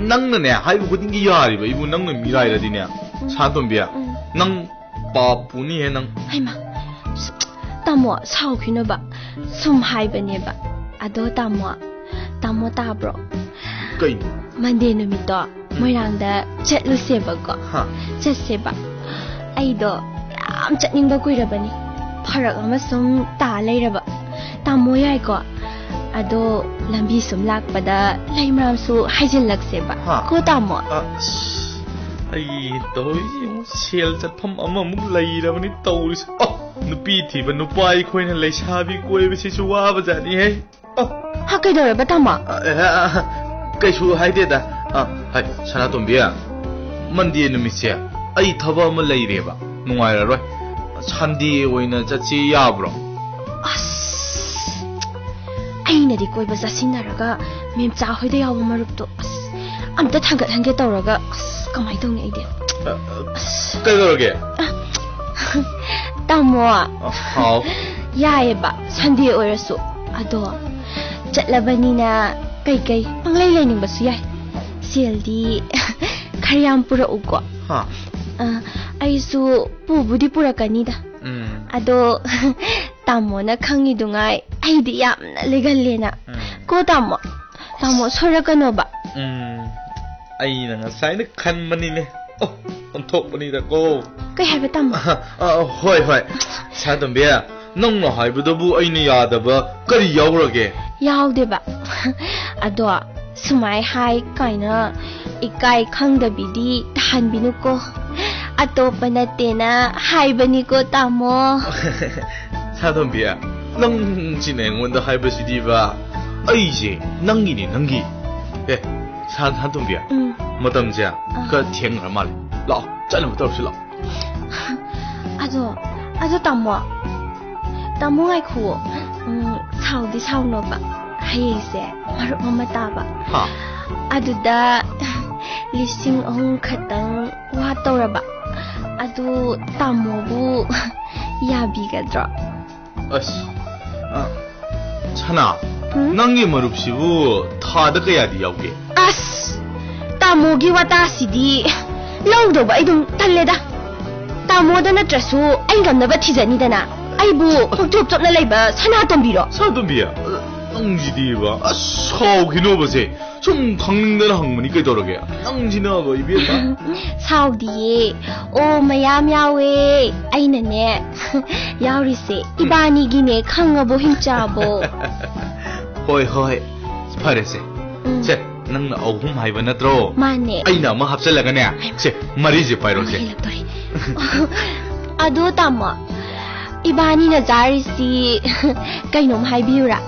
ꯅꯪꯅꯅꯦ, ꯍꯥꯏꯕ ꯈꯨꯗꯤꯡꯒꯤ ꯌꯥꯔꯤꯕ, ꯑꯩꯕꯨ ꯅꯪꯅ ꯃꯤꯔꯥꯏꯔꯗꯤꯅꯦ, ꯎꯝ꯫ ꯁꯅꯥꯇꯣꯝꯕꯤ, ꯎꯝ꯫ ꯅꯪ ꯄꯥꯞ ꯄꯨꯅꯤꯍꯦ, ꯅꯪ꯫ ꯍꯩꯃꯥ, ꯁ-, ꯇꯥꯃꯣ, ꯁꯥꯎꯈꯤꯅꯣꯕ꯫ ꯁꯨꯝ ꯍꯥꯏꯕꯅꯦꯕ꯫ ꯑꯗꯣ ꯇꯥꯃꯣ, ꯇꯥꯃꯣ ꯇꯥꯕ꯭ꯔꯣ? ꯀꯩꯅꯣ? ꯃꯟꯗꯦ ꯅꯨꯃꯤꯠꯇꯣ ꯃꯣꯏꯔꯥꯡꯗ ꯆꯠꯂꯨꯁꯦꯕꯀꯣ꯫ ꯍꯥ꯫ ꯆꯠꯁꯦꯕ꯫ ꯑꯩꯗꯣ ꯌꯥꯝ ꯆꯠꯅꯤꯡꯕ ꯀꯨꯏꯔꯕꯅꯤ꯫ ꯐꯔꯛ ꯑꯃ ꯁꯨꯝ ꯇꯥ ꯂꯩꯔꯕ꯫ ꯇꯥꯃꯣ ꯌꯥꯏꯀꯣ? ꯑꯗꯣ ꯂꯝꯕꯤ ꯁꯨꯝ ꯂꯥꯛꯄꯗ ꯂꯩꯃꯔꯥꯝꯁꯨ ꯍꯥꯏꯖꯤꯜꯂꯛꯁꯦꯕ꯫ ꯍꯥ꯫ ꯀꯣ ꯇꯥꯃꯣ? ꯑ, ꯑꯁ, ꯑꯩ ꯇꯧꯔꯤꯁꯤ ꯌꯦꯡꯉꯨ, ꯁꯦꯜ ꯆꯠꯐꯝ ꯑꯃꯃꯨꯛ ꯂꯩꯔꯕꯅꯤ ꯇꯧꯔꯤꯁꯦ꯫ ꯑꯣ, ꯅꯨꯄꯤ ꯊꯤꯕ ꯅꯨꯄꯥ ꯑꯩꯈꯣꯏꯅ ꯂꯩꯁꯥꯕꯤ ꯀꯣꯏꯕꯁꯤꯁꯨ ꯋꯥꯕꯖꯥꯠꯅꯤꯍꯦ꯫ ꯑꯣ꯫ ꯍꯥ, ꯀꯩꯗꯧꯔꯕ, ꯇꯥꯃꯣ? ꯑ, ꯑ, ꯑ, ꯀꯩꯁꯨ ꯍꯥꯏꯗꯦꯗ꯫ ꯑ, ꯍꯥꯏ, ꯁꯅꯥꯇꯣꯝꯕꯤ, ꯃꯟꯗꯦ ꯅꯨꯃꯤꯠꯁꯦ ꯑꯩ ꯊꯕꯛ ꯑꯃ ꯂꯩꯔꯦꯕ, ꯅꯨꯡꯉꯥꯏꯔꯔꯣꯏ꯫ ꯁꯟꯗꯦ ꯑꯣꯏꯅ ꯆꯠꯁꯤ ꯌꯥꯕ꯭ꯔꯣ? ꯑꯁ, ꯑꯩꯅꯗꯤ ꯀꯣꯏꯕ ꯆꯠꯁꯤꯟꯅꯔꯒ ꯃꯦꯝꯆꯥ ꯍꯣꯏꯗ ꯌꯥꯎꯕ ꯃꯔꯨꯞꯇꯣ, ꯑꯁ, ꯑꯝꯇ ꯊꯥꯡꯒꯠꯍꯟꯒꯦ ꯇꯧꯔꯒ, ꯑꯁ, ꯀꯃꯥꯏꯅ ꯇꯧꯅꯤ ꯑꯩꯗꯤ? ꯑ, ꯑ, ꯑꯁ꯫ ꯀꯩꯗꯧꯔꯒꯦ? ꯑ, ꯇꯥꯃꯣ꯫ ꯑ, ꯍꯥꯎ꯫ ꯌꯥꯏꯌꯦꯕ, ꯁꯟꯗꯦ ꯑꯣꯏꯔꯁꯨ꯫ ꯑꯗꯣ ꯆꯠꯂꯕꯅꯤꯅ ꯀꯩꯀꯩ ꯄꯪꯂꯩ ꯂꯩꯅꯤꯡꯕꯁꯨ ꯌꯥꯏ꯫ ꯁꯦꯜꯗꯤ ꯈꯔ ꯌꯥꯝ ꯄꯨꯔꯛꯎꯀꯣ꯫ ꯍꯥ꯫ ꯑ, ꯑꯩꯁꯨ ꯄꯨꯕꯨꯗꯤ ꯄꯨꯔꯛꯀꯅꯤꯗ꯫ ꯎꯝ꯫ ꯑꯗꯣ ꯇꯥꯃꯣꯅ ꯈꯪꯉꯤꯗꯨꯉꯥꯏ ꯑꯩꯗꯤ ꯌꯥꯝꯅ ꯂꯩꯒꯜꯂꯦꯅ꯫ ꯎꯝ꯫ ꯀꯣ ꯇꯥꯃꯣ? ꯇꯥꯃꯣ ꯁꯣꯏꯔꯛꯀꯅꯣꯕ꯫ ꯎꯝ꯫ ꯑꯩꯅ ꯉꯁꯥꯏꯅ ꯈꯟꯕꯅꯤꯅꯦ꯫ ꯑꯣ, ꯑꯣꯟꯊꯣꯛꯄꯅꯤꯗꯀꯣ꯫ ꯀꯩ ꯍꯥꯏꯕ, ꯇꯥꯃꯣ? ꯑ, ꯑ, ꯍꯣꯏ, ꯍꯣꯏ꯫ ꯁꯅꯥꯇꯣꯝꯕꯤ, ꯅꯪꯅ ꯍꯥꯏꯕꯗꯕꯨ ꯑꯩꯅ ꯌꯥꯗꯕ ꯀꯔꯤ ꯌꯥꯎꯔꯒꯦ? ꯌꯥꯎꯗꯦꯕ꯫ ꯑꯗꯣ ꯁꯨꯃꯥꯏ ꯍꯥꯏ ꯀꯥꯏꯅ ꯏꯀꯥꯏ ꯈꯪꯗꯕꯤꯗꯤ ꯇꯥꯍꯟꯕꯤꯅꯨꯀꯣ꯫ ꯑꯇꯣꯞꯄ ꯅꯠꯇꯦꯅ ꯍꯥꯏꯕꯅꯤꯀꯣ, ꯇꯥꯃꯣ꯫ ꯁꯅꯥꯇꯣꯝꯕꯤ, ꯅꯪꯁꯤꯅ ꯑꯩꯉꯣꯟꯗ ꯍꯥꯏꯕꯁꯤꯗꯤꯕ, ꯑꯩꯁꯦ ꯅꯪꯒꯤꯅꯦ, ꯅꯪꯒꯤ꯫ ꯑꯦ, ꯁꯥ-, ꯁꯅꯥꯇꯣꯝꯕꯤ, ꯎꯝ꯫ ꯃꯇꯝꯁꯦ ꯑꯥ꯫ ꯈꯔ ꯊꯦꯡꯈ꯭ꯔ ꯃꯥꯜꯂꯦ꯫ ꯂꯥꯛꯑꯣ, ꯆꯠꯅꯕ ꯇꯧꯔꯁꯤ ꯂꯥꯛꯑꯣ꯫ ꯑꯗꯣ, ꯑꯗꯣ ꯇꯥꯃꯣ, ꯇꯥꯃꯣ ꯉꯥꯏꯈꯨꯑꯣ꯫ ꯎꯝ, ꯁꯥꯎꯗꯤ ꯁꯥꯎꯅꯣꯕ꯫ ꯍꯌꯦꯡꯁꯦ ꯃꯔꯨꯞ ꯑꯃ ꯇꯥꯕ꯫ ꯍꯥ? ꯑꯗꯨꯗ ꯂꯤꯁꯤꯡ ꯑꯍꯨꯝ ꯈꯛꯇꯪ ꯋꯥꯠꯇꯧꯔꯕ꯫ ꯑꯗꯨ ꯇꯥꯃꯣꯕꯨ ꯌꯥꯕꯤꯒꯗ꯭ꯔꯣ? ꯑꯁ, ꯑ, ꯁꯅꯥ, ꯎꯝ? ꯅꯪꯒꯤ ꯃꯔꯨꯞꯁꯤꯕꯨ ꯊꯥꯗ ꯀꯌꯥꯗꯤ ꯌꯥꯎꯒꯦ? ꯑꯁ, ꯇꯥꯃꯣꯒꯤ ꯋꯥꯇꯥꯁꯤꯗꯤ ꯂꯧꯗꯧꯕ ꯑꯩ ꯑꯗꯨꯝ ꯇꯜꯂꯦꯗ꯫ ꯇꯥꯃꯣꯗ ꯅꯠꯇ꯭ꯔꯁꯨ ꯑꯩ ꯉꯝꯅꯕ ꯊꯤꯖꯅꯤꯗꯅ꯫ ꯑꯩꯕꯨ ꯄꯪꯆꯣꯞ ꯆꯣꯞꯅ ꯂꯩꯕ ꯁꯅꯥꯇꯣꯝꯕꯤꯔꯣ? ꯁꯅꯥꯇꯣꯝꯕꯤ, ꯅꯪꯁꯤꯗꯤꯕ, ꯑꯁ, ꯁꯥꯎꯈꯤꯅꯣꯕꯁꯦ꯫ ꯁꯨꯝ ꯈꯪꯅꯤꯡꯗꯅ ꯍꯪꯕꯅꯤ, ꯀꯩꯗꯧꯔꯒꯦ? ꯅꯪꯁꯤꯅꯕ, ꯏꯕꯦꯝꯃ꯫ ꯁꯥꯎꯗꯤꯌꯦ꯫ ꯑꯣ, ꯃꯌꯥꯝ ꯌꯥꯎꯋꯦ꯫ ꯑꯩꯅꯅꯦ, ꯌꯥꯎꯔꯤꯁꯦ ꯏꯕꯥꯅꯤꯒꯤꯅꯦ, ꯈꯪꯉꯕꯣ, ꯍꯤꯡꯆꯥꯕꯣ? ꯍꯣꯏ, ꯍꯣꯏ꯫ ꯐꯔꯦꯁꯦ꯫ ꯎꯝ꯫ ꯁꯦ, ꯅꯪꯅ ꯑꯍꯨꯝ ꯍꯥꯏꯕ ꯅꯠꯇ꯭ꯔꯣ? ꯃꯥꯅꯦ꯫ ꯑꯩꯅ ꯑꯃ ꯍꯥꯞꯆꯜꯂꯒꯅꯦ꯫ ꯍꯩꯃꯥ꯫ ꯁꯦ, ꯃꯔꯤꯁꯦ ꯄꯥꯏꯔꯣꯁꯦ꯫ ꯑꯃ ꯍꯦꯜꯂꯛꯇꯣꯔꯦ꯫ ꯑꯗꯣ ꯇꯥꯃꯣ, ꯏꯕꯥꯅꯤꯅ ꯆꯥꯔꯤꯁꯤ ꯀꯩꯅꯣꯝ ꯍꯥꯏꯕꯤꯌꯨꯔꯥ?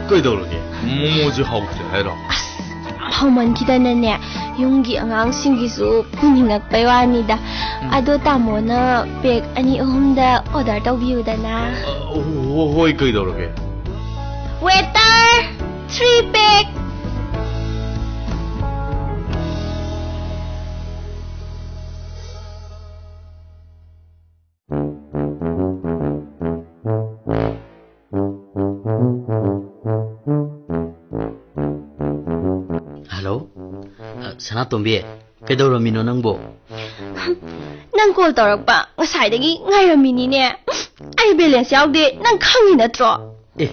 ꯀꯩꯗꯧꯔꯒꯦ? ꯃꯣꯃꯣꯁꯦ ꯍꯥꯎꯇ꯭ꯔꯦ ꯍꯥꯏꯔꯣ? ꯑꯁ, ꯌꯥꯝ ꯍꯥꯎꯃꯟꯈꯤꯗꯅꯅꯦ, ꯌꯨꯝꯒꯤ ꯑꯉꯥꯡꯁꯤꯡꯒꯤꯁꯨ ꯄꯨꯅꯤꯡꯉꯛꯄꯩ ꯋꯥꯅꯤꯗ꯫ ꯎꯝ꯫ ꯑꯗꯣ ꯇꯥꯃꯣꯅ ꯄꯦꯛ ꯑꯅꯤ ꯑꯍꯨꯝꯗ ꯑꯣꯔꯗꯔ ꯇꯧꯕꯤꯌꯨꯗꯅ꯫ ꯑ, ꯍꯣ-, ꯍꯣꯏ, ꯀꯩꯗꯧꯔꯒꯦ? ꯋꯦꯇꯔ, ꯊ꯭ꯔꯤ ꯄꯦꯛ꯫ ꯍꯜꯂꯣ? ꯑ, ꯁꯅꯥꯇꯣꯝꯕꯤ, ꯀꯩꯗꯧꯔꯝꯃꯤꯅꯣ ꯅꯪꯕꯣ? ꯅꯪ ꯀꯣꯜ ꯇꯧꯔꯛꯄ ꯉꯁꯥꯏꯗꯒꯤ ꯉꯥꯏꯔꯝꯃꯤꯅꯤꯅꯦ꯫ ꯑꯩ ꯕꯦꯂꯦꯟꯁ ꯌꯥꯎꯗꯦ, ꯅꯪ ꯈꯪꯉꯤ ꯅꯠꯇ꯭ꯔꯣ? ꯑꯦ,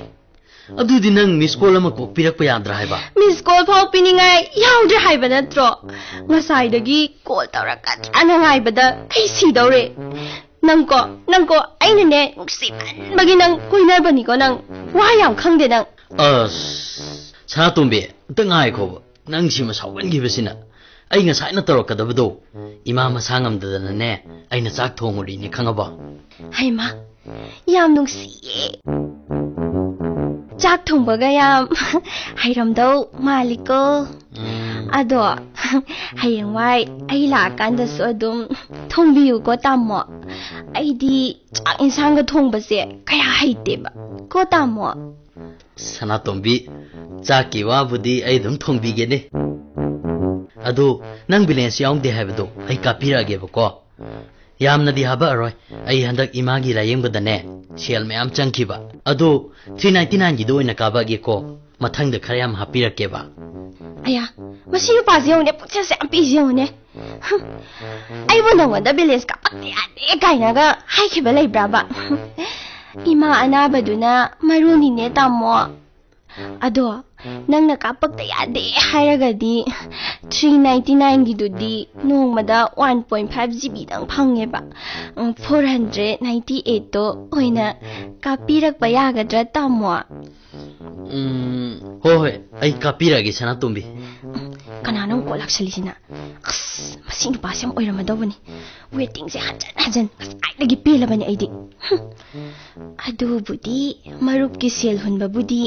ꯑꯗꯨꯗꯤ ꯅꯪ ꯃꯤꯁ ꯀꯣꯜ ꯑꯃ ꯀꯣꯛ ꯄꯤꯔꯛꯄ ꯌꯥꯗ꯭ꯔꯥ ꯍꯥꯏꯕ? ꯃꯤꯁ ꯀꯣꯜ ꯐꯥꯎ ꯄꯤꯅꯤꯡꯉꯥꯏ ꯌꯥꯎꯗ꯭ꯔꯦ ꯍꯥꯏꯕ ꯅꯠꯇ꯭ꯔꯣ? ꯉꯁꯥꯏꯗꯒꯤ ꯀꯣꯜ ꯇꯧꯔꯛꯀꯗ꯭ꯔꯥꯅ ꯉꯥꯏꯕꯗ ꯑꯩ ꯁꯤꯗꯧꯔꯦ꯫ ꯅꯪꯀꯣ, ꯅꯪꯀꯣ, ꯑꯩꯅꯅꯦ ꯅꯨꯡꯁꯤꯃꯟꯕꯒꯤ ꯅꯪ ꯀꯣꯏꯅꯕꯅꯤꯀꯣ ꯅꯪ꯫ ꯋꯥ ꯌꯥꯝ ꯈꯪꯗꯦ ꯅꯪ꯫ ꯑꯁ, ꯁꯅꯥꯇꯣꯝꯕꯤ, ꯑꯝꯇ ꯉꯥꯏꯈꯣꯕ꯫ ꯅꯪ ꯁꯤꯃ ꯁꯥꯎꯒꯟꯈꯤꯕꯁꯤꯅ꯫ ꯑꯩ ꯉꯁꯥꯏꯅ ꯇꯧꯔꯛꯀꯗꯕꯗꯣ ꯏꯃꯥ ꯃꯁꯥ ꯉꯝꯗꯗꯅꯅꯦ ꯑꯩꯅ ꯆꯥꯛ ꯊꯣꯡꯉꯨꯔꯤꯅꯦ, ꯈꯪꯉꯕꯣ? ꯍꯩꯃꯥ, ꯌꯥꯝ ꯅꯨꯡꯁꯤꯌꯦ꯫ ꯆꯥꯛ ꯊꯣꯡꯕꯒ ꯌꯥꯝ ꯍꯩꯔꯝꯗꯧ ꯃꯥꯜꯂꯤꯀꯣ꯫ ꯎꯝ꯫ ꯑꯗꯣ ꯍꯌꯦꯡꯋꯥꯏ ꯑꯩ ꯂꯥꯛꯑꯀꯥꯟꯗꯁꯨ ꯑꯗꯨꯝ ꯊꯣꯡꯕꯤꯌꯨꯀꯣ ꯇꯥꯃꯣ꯫ ꯑꯩꯗꯤ ꯆꯥꯛ ꯏꯟꯁꯥꯡꯒ ꯊꯣꯡꯕꯁꯦ ꯀꯌꯥ ꯍꯩꯇꯦꯕ꯫ ꯀꯣ ꯇꯥꯃꯣ? ꯁꯅꯥꯇꯣꯝꯕꯤ, ꯆꯥꯛꯀꯤ ꯋꯥꯕꯨꯗꯤ ꯑꯩ ꯑꯗꯨꯝ ꯊꯣꯡꯕꯤꯒꯦꯅꯦ꯫ ꯑꯗꯨ ꯅꯪ ꯕꯦꯂꯦꯟꯁ ꯌꯥꯎꯗꯦ ꯍꯥꯏꯕꯗꯣ ꯑꯩ ꯀꯥꯞꯄꯤꯔꯛꯑꯒꯦꯕꯀꯣ꯫ ꯌꯥꯝꯅꯗꯤ ꯍꯥꯄꯛꯑꯔꯣꯏ꯫ ꯑꯩ ꯍꯟꯗꯛ ꯏꯃꯥꯒꯤ ꯂꯥꯌꯦꯡꯕꯗꯅꯦ ꯁꯦꯜ ꯃꯌꯥꯝ ꯆꯪꯈꯤꯕ꯫ ꯑꯗꯣ ꯊ꯭ꯔꯤ ꯅꯥꯏꯟꯇꯤ ꯅꯥꯏꯟꯒꯤꯗꯣ ꯑꯣꯏꯅ ꯀꯥꯞꯄꯛꯑꯒꯦꯀꯣ꯫ ꯃꯊꯪꯗ ꯈꯔ ꯌꯥꯝ ꯍꯥꯞꯄꯤꯔꯛꯀꯦꯕ꯫ ꯑꯌꯥ, ꯃꯁꯤ ꯅꯨꯄꯥꯁꯦ ꯌꯦꯡꯉꯨꯅꯦ, ꯄꯨꯛꯆꯦꯜꯁꯦ ꯌꯥꯝ ꯄꯤꯛꯏꯁꯦ ꯌꯦꯡꯉꯨꯅꯦ꯫ ꯍꯨꯝ, ꯑꯩꯕꯨ ꯅꯉꯣꯟꯗ ꯕꯦꯂꯦꯟꯁ ꯀꯥꯞꯄꯛꯇ ꯌꯥꯗꯦ ꯀꯥꯏꯅꯒ ꯍꯥꯏꯈꯤꯕ ꯂꯩꯕ꯭ꯔꯥꯕ? ꯏꯃꯥ ꯑꯅꯥꯕꯗꯨꯅ ꯃꯔꯨꯅꯤꯅꯦ ꯇꯥꯃꯣ꯫ ꯑꯗꯣ ꯅꯪꯅ ꯀꯥꯞꯄꯛꯇ ꯌꯥꯗꯦ ꯍꯥꯏꯔꯒꯗꯤ ꯊ꯭ꯔꯤ ꯅꯥꯏꯟꯇꯤ ꯅꯥꯏꯟꯒꯤꯗꯨꯗꯤ ꯅꯣꯡꯃꯗ ꯋꯥꯟ ꯄꯣꯏꯟ ꯐꯥꯏꯚ ꯖꯤ ꯕꯤꯗꯪ ꯐꯪꯉꯦꯕ꯫ ꯎꯝ, ꯐꯣꯔ ꯍꯟꯗ꯭ꯔꯦꯠ ꯅꯥꯏꯟꯇꯤ ꯑꯩꯠꯇꯣ ꯑꯣꯏꯅ ꯀꯥꯞꯄꯤꯔꯛꯄ ꯌꯥꯒꯗ꯭ꯔꯥ ꯇꯥꯃꯣ? ꯎꯝ, ꯍꯣꯏ, ꯍꯣꯏ, ꯑꯩ ꯀꯥꯞꯄꯤꯔꯛꯑꯒꯦ, ꯁꯅꯥꯇꯣꯝꯕꯤ꯫ ꯀꯅꯥꯅꯣ ꯑꯃꯨꯛ ꯀꯣꯜ ꯂꯥꯛꯁꯜꯂꯤꯁꯤꯅ? ꯑꯁ, ꯃꯁꯤ ꯅꯨꯄꯥꯁꯦ ꯌꯥꯝ ꯑꯣꯏꯔꯝꯃꯗꯧꯕꯅꯤ꯫ ꯋꯦꯇꯤꯡꯁꯦ ꯍꯟꯖꯟ ꯍꯟꯖꯟ ꯉꯁꯥꯏꯗꯒꯤ ꯄꯦꯜꯂꯕꯅꯦ ꯑꯩꯗꯤ꯫ ꯍꯨꯝ꯫ ꯑꯗꯨꯕꯨꯗꯤ ꯃꯔꯨꯞꯀꯤ ꯁꯦꯜ ꯍꯨꯟꯕꯕꯨꯗꯤ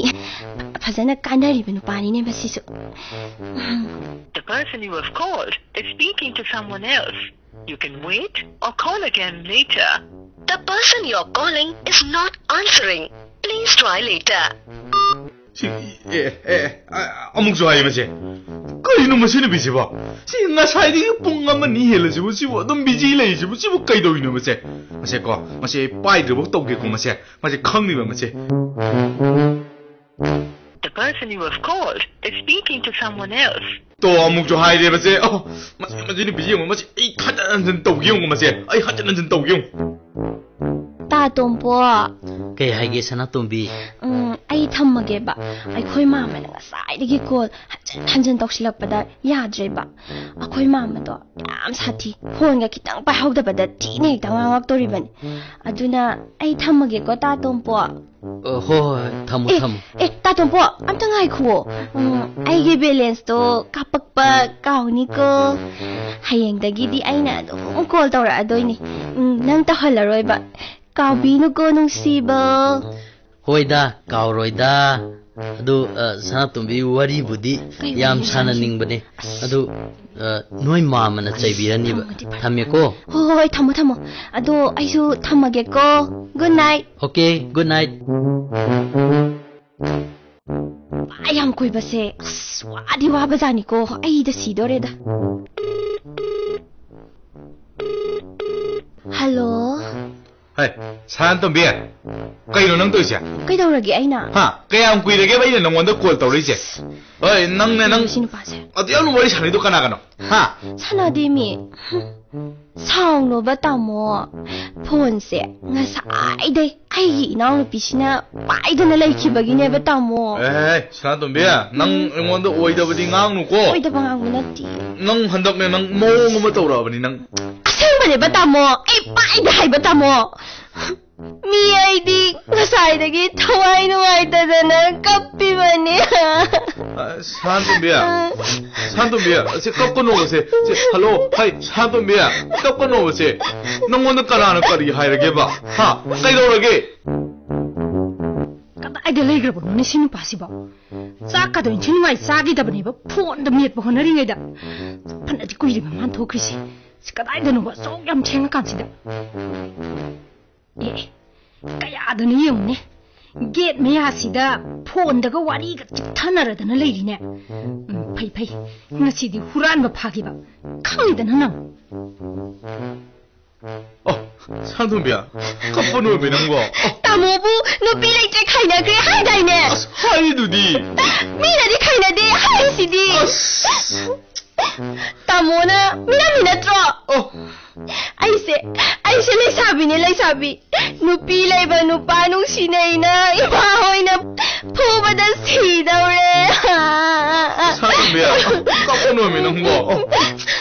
ꯐꯖꯅ ꯀꯥꯟꯅꯔꯤꯕ ꯅꯨꯄꯥꯅꯤꯅꯦ ꯃꯁꯤꯁꯨ꯫ ꯍꯨꯝ꯫ The person you have called is speaking to someone else. You can wait or call again later. The person you're calling is not answering. Please try later. ꯁꯤ ꯑꯦ ꯑꯦ ꯑ- ꯑꯃꯨꯛꯁꯨ ꯍꯥꯏꯌꯦ ꯃꯁꯦ꯫ ꯀꯔꯤꯅꯣ ꯃꯁꯤ ꯅꯨꯄꯤꯁꯤꯕꯣ? ꯁꯤ ꯉꯁꯥꯏꯗꯒꯤ ꯄꯨꯡ ꯑꯃ ꯑꯅꯤ ꯍꯦꯜꯂꯁꯤꯕꯨ ꯁꯤꯕꯨ ꯑꯗꯨꯝ ꯕꯤꯖꯤ ꯂꯩꯔꯤꯁꯤꯕꯨ ꯁꯤꯕꯨ ꯀꯩꯗꯧꯔꯤꯅꯣ ꯃꯁꯦ? ꯃꯁꯦ ꯀꯣ, ꯃꯁꯦ ꯑꯩ ꯄꯥꯏꯗ꯭ꯔꯤꯕꯧ ꯇꯧꯒꯦꯀꯣ ꯃꯁꯦ꯫ ꯃꯁꯦ ꯈꯪꯅꯤꯕ ꯃꯁꯦ꯫ The person you have called is speaking to someone else. ꯇꯣ ꯑꯃꯨꯛꯁꯨ ꯍꯥꯏꯔꯦ ꯃꯁꯦ꯫ ꯑꯣ, ꯃꯁꯤ ꯃꯁꯤ ꯅꯨꯄꯤꯁꯤ ꯌꯦꯡꯉꯣ ꯃꯁꯤ꯫ ꯑꯩ ꯍꯟꯖꯟ ꯍꯟꯖꯟ ꯇꯧꯒꯦ ꯌꯦꯡꯉꯣ ꯃꯁꯦ꯫ ꯑꯩ ꯍꯟꯖꯟ ꯍꯟꯖꯟ ꯇꯧꯒꯦ ꯌꯦꯡꯉꯣ꯫ ꯇꯥ ꯇꯣꯝꯄꯣ꯫ ꯀꯩ ꯍꯥꯏꯒꯦ ꯁꯅꯥꯇꯣꯝꯕꯤ? ꯎꯝ, ꯑꯩ ꯊꯝꯃꯒꯦꯕ꯫ ꯑꯩꯈꯣꯏ ꯃꯥꯃꯅ ꯉꯁꯥꯏꯗꯒꯤ ꯀꯣꯜ ꯍꯟꯖꯟ ꯍꯟꯖꯟ ꯇꯧꯁꯤꯜꯂꯛꯄꯗ ꯌꯥꯗ꯭ꯔꯦꯕ꯫ ꯑꯩꯈꯣꯏ ꯃꯥꯃꯗꯣ ꯌꯥꯝ ꯁꯥꯊꯤ꯫ ꯐꯣꯟꯒ ꯈꯤꯇꯪ ꯄꯥꯏꯍꯧꯗꯕꯗ ꯊꯤꯅ ꯍꯦꯛꯇ ꯉꯥꯡꯉꯛꯇꯣꯔꯤꯕꯅꯤ꯫ ꯑꯗꯨꯅ ꯑꯩ ꯊꯝꯃꯒꯦꯀꯣ ꯇꯥ ꯇꯣꯝꯄꯣ꯫ ꯑ, ꯍꯣꯏ ꯍꯣꯏ, ꯊꯝꯃꯣ ꯑꯦ, ꯊꯝꯃꯣ꯫ ꯑꯦ, ꯇꯥ ꯇꯣꯝꯄꯣ, ꯑꯝꯇ ꯉꯥꯏꯈꯨꯑꯣ꯫ ꯎꯝ, ꯑꯩꯒꯤ ꯕꯦꯂꯦꯟꯁꯇꯣ ꯀꯥꯞꯄꯛꯄ ꯀꯥꯎꯅꯤꯀꯣ꯫ ꯍꯌꯦꯡꯗꯒꯤꯗꯤ ꯑꯩꯅ ꯑꯗꯨꯝ ꯀꯣꯜ ꯇꯧꯔꯛꯑꯗꯣꯏꯅꯤ꯫ ꯎꯝ, ꯅꯪ ꯇꯧꯍꯜꯂꯔꯣꯏꯕ꯫ ꯀꯥꯎꯕꯤꯅꯨꯀꯣ ꯅꯨꯡꯁꯤꯕ꯫ ꯍꯣꯏꯗ, ꯀꯥꯎꯔꯣꯏꯗ꯫ ꯑꯗꯨ ꯑ, ꯁꯅꯥꯇꯣꯝꯕꯤ, ꯋꯥꯔꯤꯕꯨꯗꯤ ꯀꯩ ꯌꯥꯝ ꯋꯥꯔꯤ ꯁꯥꯟꯅꯅꯤꯡꯕꯅꯦ꯫ ꯑꯗꯨ ꯑ, ꯅꯣꯏ ꯃꯥꯃꯅ ꯆꯩꯕꯤꯔꯅꯤꯕ꯫ ꯊꯝꯃꯗꯤ ꯐꯔꯦ꯫ ꯊꯝꯃꯦꯀꯣ꯫ ꯍꯣꯏ ꯍꯣꯏ ꯍꯣꯏ, ꯊꯝꯃꯣ ꯊꯝꯃꯣ꯫ ꯑꯗꯣ ꯑꯩꯁꯨ ꯊꯝꯃꯒꯦꯀꯣ꯫ Good night. Okay, good night. ꯋꯥ ꯌꯥꯝ ꯀꯨꯏꯕꯁꯦ ꯑꯁ ꯋꯥꯗꯤ ꯋꯥꯕꯖꯥꯠꯅꯤꯀꯣ꯫ ꯑꯩꯗ ꯁꯤꯗꯣꯔꯦꯗ꯫ ꯍꯜꯂꯣ꯫ ꯍꯦ, ꯁꯅꯥꯇꯣꯝꯕꯤ, ꯀꯩꯅꯣ ꯅꯪ ꯇꯧꯔꯤꯁꯦ? ꯀꯩꯗꯧꯔꯒꯦ ꯑꯩꯅ? ꯍꯥ? ꯀꯌꯥꯝ ꯀꯨꯏꯔꯒꯦꯕ ꯑꯩꯅ ꯅꯪꯉꯣꯟꯗ ꯀꯣꯜ ꯇꯧꯔꯛꯏꯁꯦ? ꯍꯣꯏ, ꯅꯪꯅꯦ ꯅꯪ꯫ ꯁꯤ ꯅꯨꯄꯥꯁꯦ꯫ ꯑꯗꯨ ꯌꯥꯝꯅ ꯋꯥꯔꯤ ꯁꯥꯟꯅꯩꯗꯣ ꯀꯅꯥ ꯀꯅꯣ? ꯍꯥ? ꯁꯥꯟꯅꯗꯦꯃꯤ꯫ ꯁꯥꯎꯅꯣꯕ ꯇꯥꯃꯣ꯫ ꯐꯣꯟꯁꯦ ꯉꯁꯥꯏꯗꯩ ꯑꯩꯒꯤ ꯏꯅꯥꯎꯅꯨꯄꯤꯁꯤꯅ ꯄꯥꯏꯗꯅ ꯂꯩꯈꯤꯕꯒꯤꯅꯦꯕ ꯇꯥꯃꯣ꯫ ꯑꯦ, ꯁꯅꯥꯇꯣꯝꯕꯤ, ꯅꯪ ꯑꯩꯉꯣꯟꯗ ꯑꯣꯏꯗꯕꯗꯤ ꯉꯥꯡꯅꯨꯀꯣ꯫ ꯑꯣꯏꯗꯕ ꯉꯥꯡꯕ ꯅꯠꯇꯦ꯫ ꯅꯪ ꯍꯟꯗꯛꯅꯦ ꯅꯪ ꯃꯑꯣꯡ ꯑꯃ ꯇꯧꯔꯛꯑꯕꯅꯤ ꯅꯪ꯫ ꯑꯁꯦꯡꯕꯅꯦꯕ ꯇꯥꯃꯣ, ꯑꯩ ꯄꯥꯏꯗꯦ ꯍꯥꯏꯕ ꯇꯥꯃꯣ꯫ ꯃꯤ ꯑꯩꯗꯤ ꯉꯁꯥꯏꯗꯒꯤ ꯊꯋꯥꯏ ꯅꯨꯡꯉꯥꯏꯇꯗꯅ ꯀꯞꯄꯤꯕꯅꯤ꯫ ꯑ, ꯁꯥꯟꯇꯣꯝꯕꯤ, ꯁꯥꯟꯇꯣꯝꯕꯤ, ꯁꯤ ꯀꯞꯀꯅꯣꯕ, ꯁꯦ, ꯁꯦ, ꯍꯜꯂꯣ, ꯍꯥꯏ, ꯁꯥꯟꯇꯣꯝꯕꯤ, ꯀꯞꯀꯅꯣꯕ, ꯁꯦ꯫ ꯅꯪꯉꯣꯟꯗ ꯀꯅꯥꯅ ꯀꯔꯤ ꯍꯥꯏꯔꯒꯦꯕ? ꯍꯥ? ꯀꯩꯗꯧꯔꯒꯦ? ꯀꯗꯥꯏꯗ ꯂꯩꯈ꯭ꯔꯕꯅꯣꯅꯦ ꯁꯤ ꯅꯨꯄꯥꯁꯤꯕꯣ? ꯆꯥꯛꯀꯗꯣ ꯏꯟꯊꯤ ꯅꯨꯡꯉꯥꯏ ꯆꯥꯈꯤꯗꯕꯅꯦꯕ, ꯐꯣꯟꯗ ꯃꯦꯠꯄ ꯍꯣꯠꯅꯔꯤꯉꯩꯗ꯫ ꯐꯅꯗꯤ ꯀꯨꯏꯔꯦꯕ ꯃꯥꯅ ꯊꯣꯛꯈ꯭ꯔꯤꯁꯦ꯫ ꯁꯤ ꯀꯗꯥꯏꯗꯅꯣꯕ, ꯑꯁꯨꯛ ꯌꯥꯝ ꯊꯦꯡꯉꯀꯥꯟꯁꯤꯗ? ꯑꯦ, ꯀꯌꯥꯗꯅꯣ ꯌꯦꯡꯉꯨꯅꯦ, ꯒꯦꯠ ꯃꯌꯥꯁꯤꯗ ꯐꯣꯟꯗꯒ ꯋꯥꯔꯤꯒ ꯆꯤꯛꯊꯅꯔꯗꯅ ꯂꯩꯔꯤꯅꯦ꯫ ꯎꯝ, ꯐꯩ, ꯐꯩ, ꯉꯁꯤꯗꯤ ꯍꯨꯔꯥꯟꯕ ꯐꯥꯈꯤꯕ꯫ ꯈꯪꯉꯤꯗꯅ ꯅꯪ꯫ ꯑꯣ, ꯁꯥꯟꯇꯣꯝꯕꯤ, ꯀꯞꯄ ꯅꯣꯏꯕꯤ ꯅꯪꯕꯣ? ꯑꯣ, ꯇꯥꯃꯣꯕꯨ ꯅꯨꯄꯤ ꯂꯩꯇ꯭ꯔꯦ ꯈꯥꯏꯅꯈ꯭ꯔꯦ ꯍꯥꯏꯗꯥꯏꯅꯦ? ꯑꯁ, ꯍꯥꯏꯗꯨꯗꯤ꯫ ꯃꯤꯅꯗꯤ ꯈꯥꯏꯅꯗꯦ ꯍꯥꯏꯔꯤꯁꯤꯗꯤ꯫ ꯑꯁ꯫ ꯇꯥꯃꯣꯅ ꯃꯤꯔꯝꯃꯤ ꯅꯠꯇ꯭ꯔꯣ? ꯑꯣ꯫ ꯑꯩꯁꯦ, ꯑꯩꯁꯦ ꯂꯩꯁꯥꯕꯤꯅꯦ, ꯂꯩꯁꯥꯕꯤ꯫ ꯅꯨꯄꯤ ꯂꯩꯕ ꯅꯨꯄꯥ ꯅꯨꯡꯁꯤꯅꯩꯅ ꯏꯃꯥ ꯍꯣꯏꯅ ꯐꯨꯕꯗ ꯁꯤꯗꯧꯔꯦ꯫ ꯁꯥꯟꯇꯣꯝꯕꯤ, ꯀꯞꯄ ꯅꯣꯏꯃꯤ ꯅꯪꯕꯣ?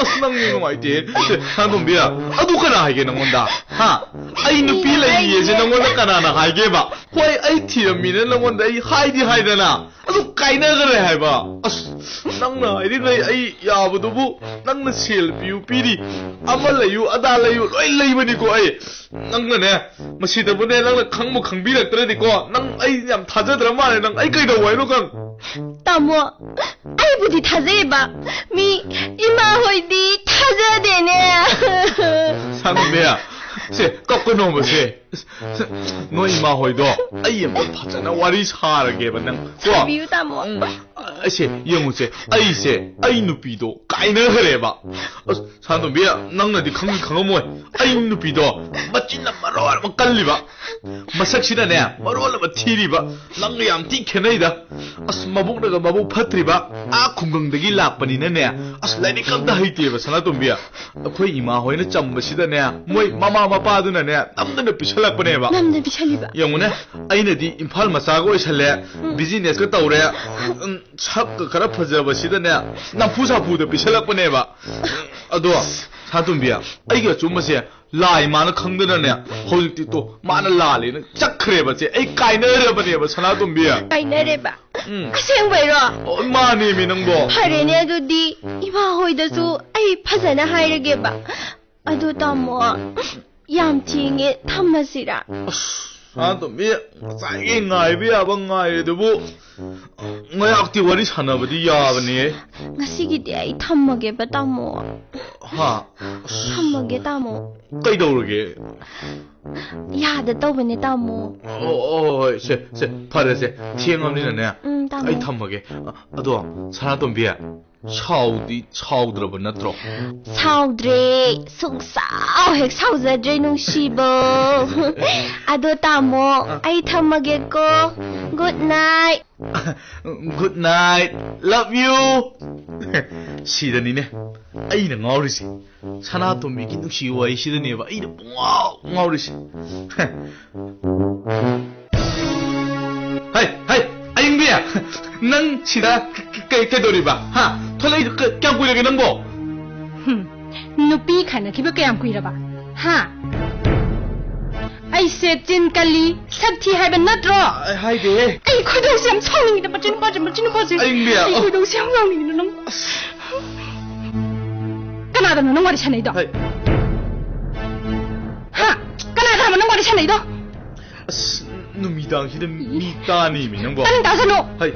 ꯑꯁ, ꯅꯪꯗꯤ ꯅꯨꯡꯉꯥꯏꯇꯦ꯫ ꯁꯦ, ꯁꯥꯟꯇꯣꯝꯕꯤ, ꯑꯗꯨ ꯀꯅꯥ ꯍꯥꯏꯒꯦ ꯅꯪꯉꯣꯟꯗ? ꯍꯥ? ꯑꯩ ꯅꯨꯄꯤ ꯂꯩꯌꯦꯁꯦ ꯅꯪꯉꯣꯟꯗ ꯀꯅꯥꯅ ꯍꯥꯏꯒꯦꯕ? ꯍꯣꯏ, ꯑꯩ ꯊꯤꯔꯝꯃꯤꯅ ꯅꯪꯉꯣꯟꯗ ꯑꯩ ꯍꯥꯏꯗꯤ ꯍꯥꯏꯗꯅ, ꯑꯗꯨ ꯀꯥꯏꯅꯈ꯭ꯔꯦ ꯍꯥꯏꯕ꯫ ꯑꯁ, ꯅꯪꯅ ꯍꯥꯏꯔꯤꯉꯩ ꯑꯩ ꯌꯥꯕꯗꯨꯕꯨ, ꯅꯪꯅ ꯁꯦꯜ ꯄꯤꯌꯨ ꯄꯤꯔꯤ, ꯑꯃ ꯂꯩꯌꯨ ꯑꯗꯥ ꯂꯩꯌꯨ ꯂꯣꯏ ꯂꯩꯕꯅꯤꯀꯣ ꯑꯩ꯫ ꯅꯪꯅꯅꯦ, ꯃꯁꯤꯗꯕꯨꯅꯦ, ꯅꯪꯅ ꯈꯪꯕꯨ ꯈꯪꯕꯤꯔꯛꯇ꯭ꯔꯗꯤꯀꯣ, ꯅꯪ ꯑꯩ ꯌꯥꯝ ꯊꯥꯖꯗ꯭ꯔ ꯃꯥꯜꯂꯦ꯫ ꯅꯪ ꯑꯩ ꯀꯩꯗꯧ ꯍꯥꯏꯅꯣ ꯈꯪ? ꯇꯥꯃꯣ, ꯑꯩꯕꯨꯗꯤ ꯊꯥꯖꯩꯌꯦꯕ, ꯃꯤ ꯏꯃꯥ ꯍꯣꯏꯗꯤ ꯊꯥꯖꯗꯦꯅꯦ꯫ ꯁꯥꯟꯇꯣꯝꯕꯤ, ꯁꯦ, ꯀꯞꯀꯅꯣꯕ, ꯁꯦ꯫ ꯅꯣꯏ ꯏꯃꯥ ꯍꯣꯏꯗꯣ ꯑꯩ ꯑꯝꯇ ꯐꯖꯅ ꯋꯥꯔꯤ ꯁꯥꯔꯒꯦꯕ ꯅꯪ, ꯀꯣ? ꯁꯥꯕꯤꯌꯨ, ꯇꯥꯃꯣ꯫ ꯎꯝ, ꯑꯩꯁꯦ ꯌꯦꯡꯉꯨꯁꯦ, ꯑꯩꯁꯦ ꯑꯩ ꯅꯨꯄꯤꯗꯣ ꯀꯥꯏꯅꯈ꯭ꯔꯦꯕ꯫ ꯑꯁ, ꯁꯥꯟꯇꯣꯝꯕꯤ, ꯅꯪꯅꯗꯤ ꯈꯪꯗꯤ ꯈꯪꯉꯝꯃꯣꯏ, ꯑꯩ ꯅꯨꯄꯤꯗꯣ ꯃꯆꯤꯟꯅ ꯃꯔꯣꯜ ꯑꯃ ꯀꯜꯂꯤꯕ, ꯃꯁꯛꯁꯤꯅꯅꯦ ꯃꯔꯣꯜ ꯑꯃ ꯊꯤꯔꯤꯕ, ꯅꯪꯒ ꯌꯥꯝ ꯊꯤ ꯈꯦꯠꯅꯩꯗ꯫ ꯑꯁ, ꯃꯕꯨꯛꯅꯒ ꯃꯕꯨꯛ ꯐꯠꯇ꯭ꯔꯤꯕ, ꯑꯥ ꯈꯨꯡꯒꯪꯗꯒꯤ ꯂꯥꯛꯄꯅꯤꯅꯅꯦ꯫ ꯑꯁ, ꯂꯥꯏꯔꯤꯛ ꯑꯝꯇ ꯍꯩꯇꯦꯕ ꯁꯅꯥꯇꯣꯝꯕꯤ꯫ ꯑꯩꯈꯣꯏ ꯏꯃꯥ ꯍꯣꯏꯅ ꯆꯝꯕꯁꯤꯗꯅꯦ, ꯃꯣꯏ ꯃꯃꯥ ꯃꯄꯥꯗꯨꯅꯅꯦ ꯅꯝꯗꯅ ꯄꯤꯁꯜꯂꯛꯄꯅꯦꯕ꯫ ꯅꯝꯗꯅ ꯄꯤꯁꯜꯂꯤꯕ? ꯌꯦꯡꯉꯨꯅꯦ, ꯑꯩꯅꯗꯤ ꯏꯝꯐꯥꯜ ꯃꯆꯥꯒ ꯑꯣꯏꯁꯜꯂꯦ, ꯎꯝ꯫ ꯕꯤꯖꯤꯅꯦꯁꯀ ꯇꯧꯔꯦ, ꯎꯝ, ꯁꯛꯀ ꯈꯔ ꯐꯖꯕꯁꯤꯗꯅꯦ ꯅꯝꯐꯨ ꯁꯥꯐꯨꯗ ꯄꯤꯁꯜꯂꯛꯄꯅꯦꯕ꯫ ꯑꯗꯣ, ꯁꯅꯥꯇꯣꯝꯕꯤ, ꯑꯩꯒꯤ ꯑꯆꯨꯝꯕꯁꯦ ꯂꯥꯏ ꯃꯥꯅ ꯈꯪꯗꯅꯅꯦ, ꯍꯧꯖꯤꯛꯇꯤ ꯇꯣ, ꯃꯥꯅ ꯂꯥꯜꯂꯦꯅ ꯆꯠꯈ꯭ꯔꯦꯕ ꯆꯦ꯫ ꯑꯩ ꯀꯥꯏꯅꯔꯕꯅꯦꯕ, ꯁꯅꯥꯇꯣꯝꯕꯤ꯫ ꯀꯥꯏꯅꯔꯦꯕ? ꯎꯝ꯫ ꯑꯁꯦꯡꯕꯩꯔꯣ? ꯑꯣ, ꯃꯥꯅꯦꯃꯤ ꯅꯪꯕꯣ꯫ ꯐꯔꯦꯅꯦ, ꯑꯗꯨꯗꯤ ꯏꯃꯥ ꯍꯣꯏꯗꯁꯨ ꯑꯩ ꯐꯖꯅ ꯍꯥꯏꯔꯒꯦꯕ꯫ ꯑꯗꯣ ꯇꯥꯃꯣ, ꯌꯥꯝ ꯊꯦꯡꯉꯦ, ꯊꯝꯃꯁꯤꯔꯥ? ꯑꯁ, ꯁꯅꯥꯇꯣꯝꯕꯤ, ꯉꯁꯥꯏꯒꯤ ꯉꯥꯏꯕ ꯌꯥꯕ ꯉꯥꯏꯔꯦ ꯑꯗꯨꯕꯨ, ꯉꯥꯏꯍꯥꯛꯇꯤ ꯋꯥꯔꯤ ꯁꯥꯟꯅꯕꯗꯤ ꯌꯥꯕꯅꯦ꯫ ꯉꯁꯤꯒꯤꯗꯤ ꯑꯩ ꯊꯝꯃꯒꯦꯕ, ꯇꯥꯃꯣ꯫ ꯍꯥ? ꯑꯁ꯫ ꯊꯝꯃꯒꯦ, ꯇꯥꯃꯣ꯫ ꯀꯩꯗꯧꯔꯒꯦ? ꯌꯥꯗ ꯇꯧꯕꯅꯦ, ꯇꯥꯃꯣ꯫ ꯑꯣ, ꯑꯣ, ꯍꯣꯏ, ꯁꯦ, ꯁꯦ, ꯐꯔꯦ, ꯁꯦ꯫ ꯊꯦꯡꯉꯕꯅꯤꯅꯅꯦ, ꯎꯝ, ꯇꯥꯃꯣ꯫ ꯑꯩ ꯊꯝꯃꯒꯦ꯫ ꯑꯗꯣ, ꯁꯅꯥꯇꯣꯝꯕꯤ, ꯁꯥꯎꯗꯤ ꯁꯥꯎꯗ꯭ꯔꯕ ꯅꯠꯇ꯭ꯔꯣ? ꯁꯥꯎꯗ꯭ꯔꯦ, ꯁꯨꯡꯁꯥꯎ ꯍꯦꯛ ꯁꯥꯎꯖꯗ꯭ꯔꯦ, ꯅꯨꯡꯁꯤꯕꯧ꯫ ꯑꯗꯣ ꯇꯥꯃꯣ, ꯑ꯫ ꯑꯩ ꯊꯝꯃꯒꯦꯀꯣ꯫ Good night꯫ Good night, love you꯫ ꯁꯤꯗꯅꯤꯅꯦ ꯑꯩꯅ ꯉꯥꯎꯔꯤꯁꯦ꯫ ꯁꯅꯥꯇꯣꯝꯕꯤꯒꯤ ꯅꯨꯡꯁꯤ ꯋꯥꯔꯤꯁꯤꯗꯅꯦꯕ ꯑꯩꯅ ꯄꯨꯡꯉꯥꯎ ꯉꯥꯎꯔꯤꯁꯦ꯫ ꯍꯩ, ꯍꯩ, ꯑꯌꯤꯡꯕꯤ, ꯅꯪ ꯁꯤꯗ ꯀ-, ꯀ-, ꯀꯩ-, ꯀꯩꯗꯧꯔꯤꯕ? ꯍꯥ? ꯊꯣꯛꯂꯛꯏꯗꯣ ꯀ-, ꯀꯌꯥꯝ ꯀꯨꯏꯔꯒꯦ ꯅꯪꯕꯣ? ꯍꯨꯝ, ꯅꯨꯄꯤ ꯈꯥꯏꯅꯈꯤꯕ ꯀꯌꯥꯝ ꯀꯨꯏꯔꯕ? ꯍꯥ? ꯑꯩꯁꯦ ꯆꯤꯟ ꯀꯜꯂꯤ, ꯁꯛ ꯊꯤ ꯍꯥꯏꯕ ꯅꯠꯇ꯭ꯔꯣ? ꯑꯩ ꯍꯥꯏꯗꯦꯍꯦ꯫ ꯑꯩ ꯈꯣꯏꯗꯧꯁꯦ ꯌꯥꯝ ꯁꯥꯎꯅꯤꯡꯉꯤꯗ, ꯃꯆꯤꯟ ꯅꯨꯄꯥꯁꯦ, ꯃꯆꯤꯟ ꯅꯨꯄꯥꯁꯦ꯫ ꯑꯌꯤꯡꯕꯤ, ꯑꯩ ꯑ- ꯈꯣꯏꯗꯧꯁꯦ ꯌꯥꯝ ꯁꯥꯎꯅꯤꯡꯉꯤꯗ ꯅꯪ꯫ ꯑꯁ꯫ ꯀꯅꯥꯗꯅꯣ ꯅꯪ ꯋꯥꯔꯤ ꯁꯥꯟꯅꯩꯗꯣ? ꯍꯩ꯫ ꯍꯥ? ꯀꯅꯥ ꯀꯅꯥꯅꯣ ꯅꯪ ꯋꯥꯔꯤ ꯁꯥꯟꯅꯩꯗꯣ? ꯑꯁ, ꯅꯨꯃꯤꯗꯥꯡꯁꯤꯗ ꯃꯤ ꯇꯥꯅꯤꯃꯤ ꯅꯪꯕꯣ꯫ ꯇꯥꯅꯤꯡ ꯇꯥꯁꯅꯨ꯫ ꯍꯩ,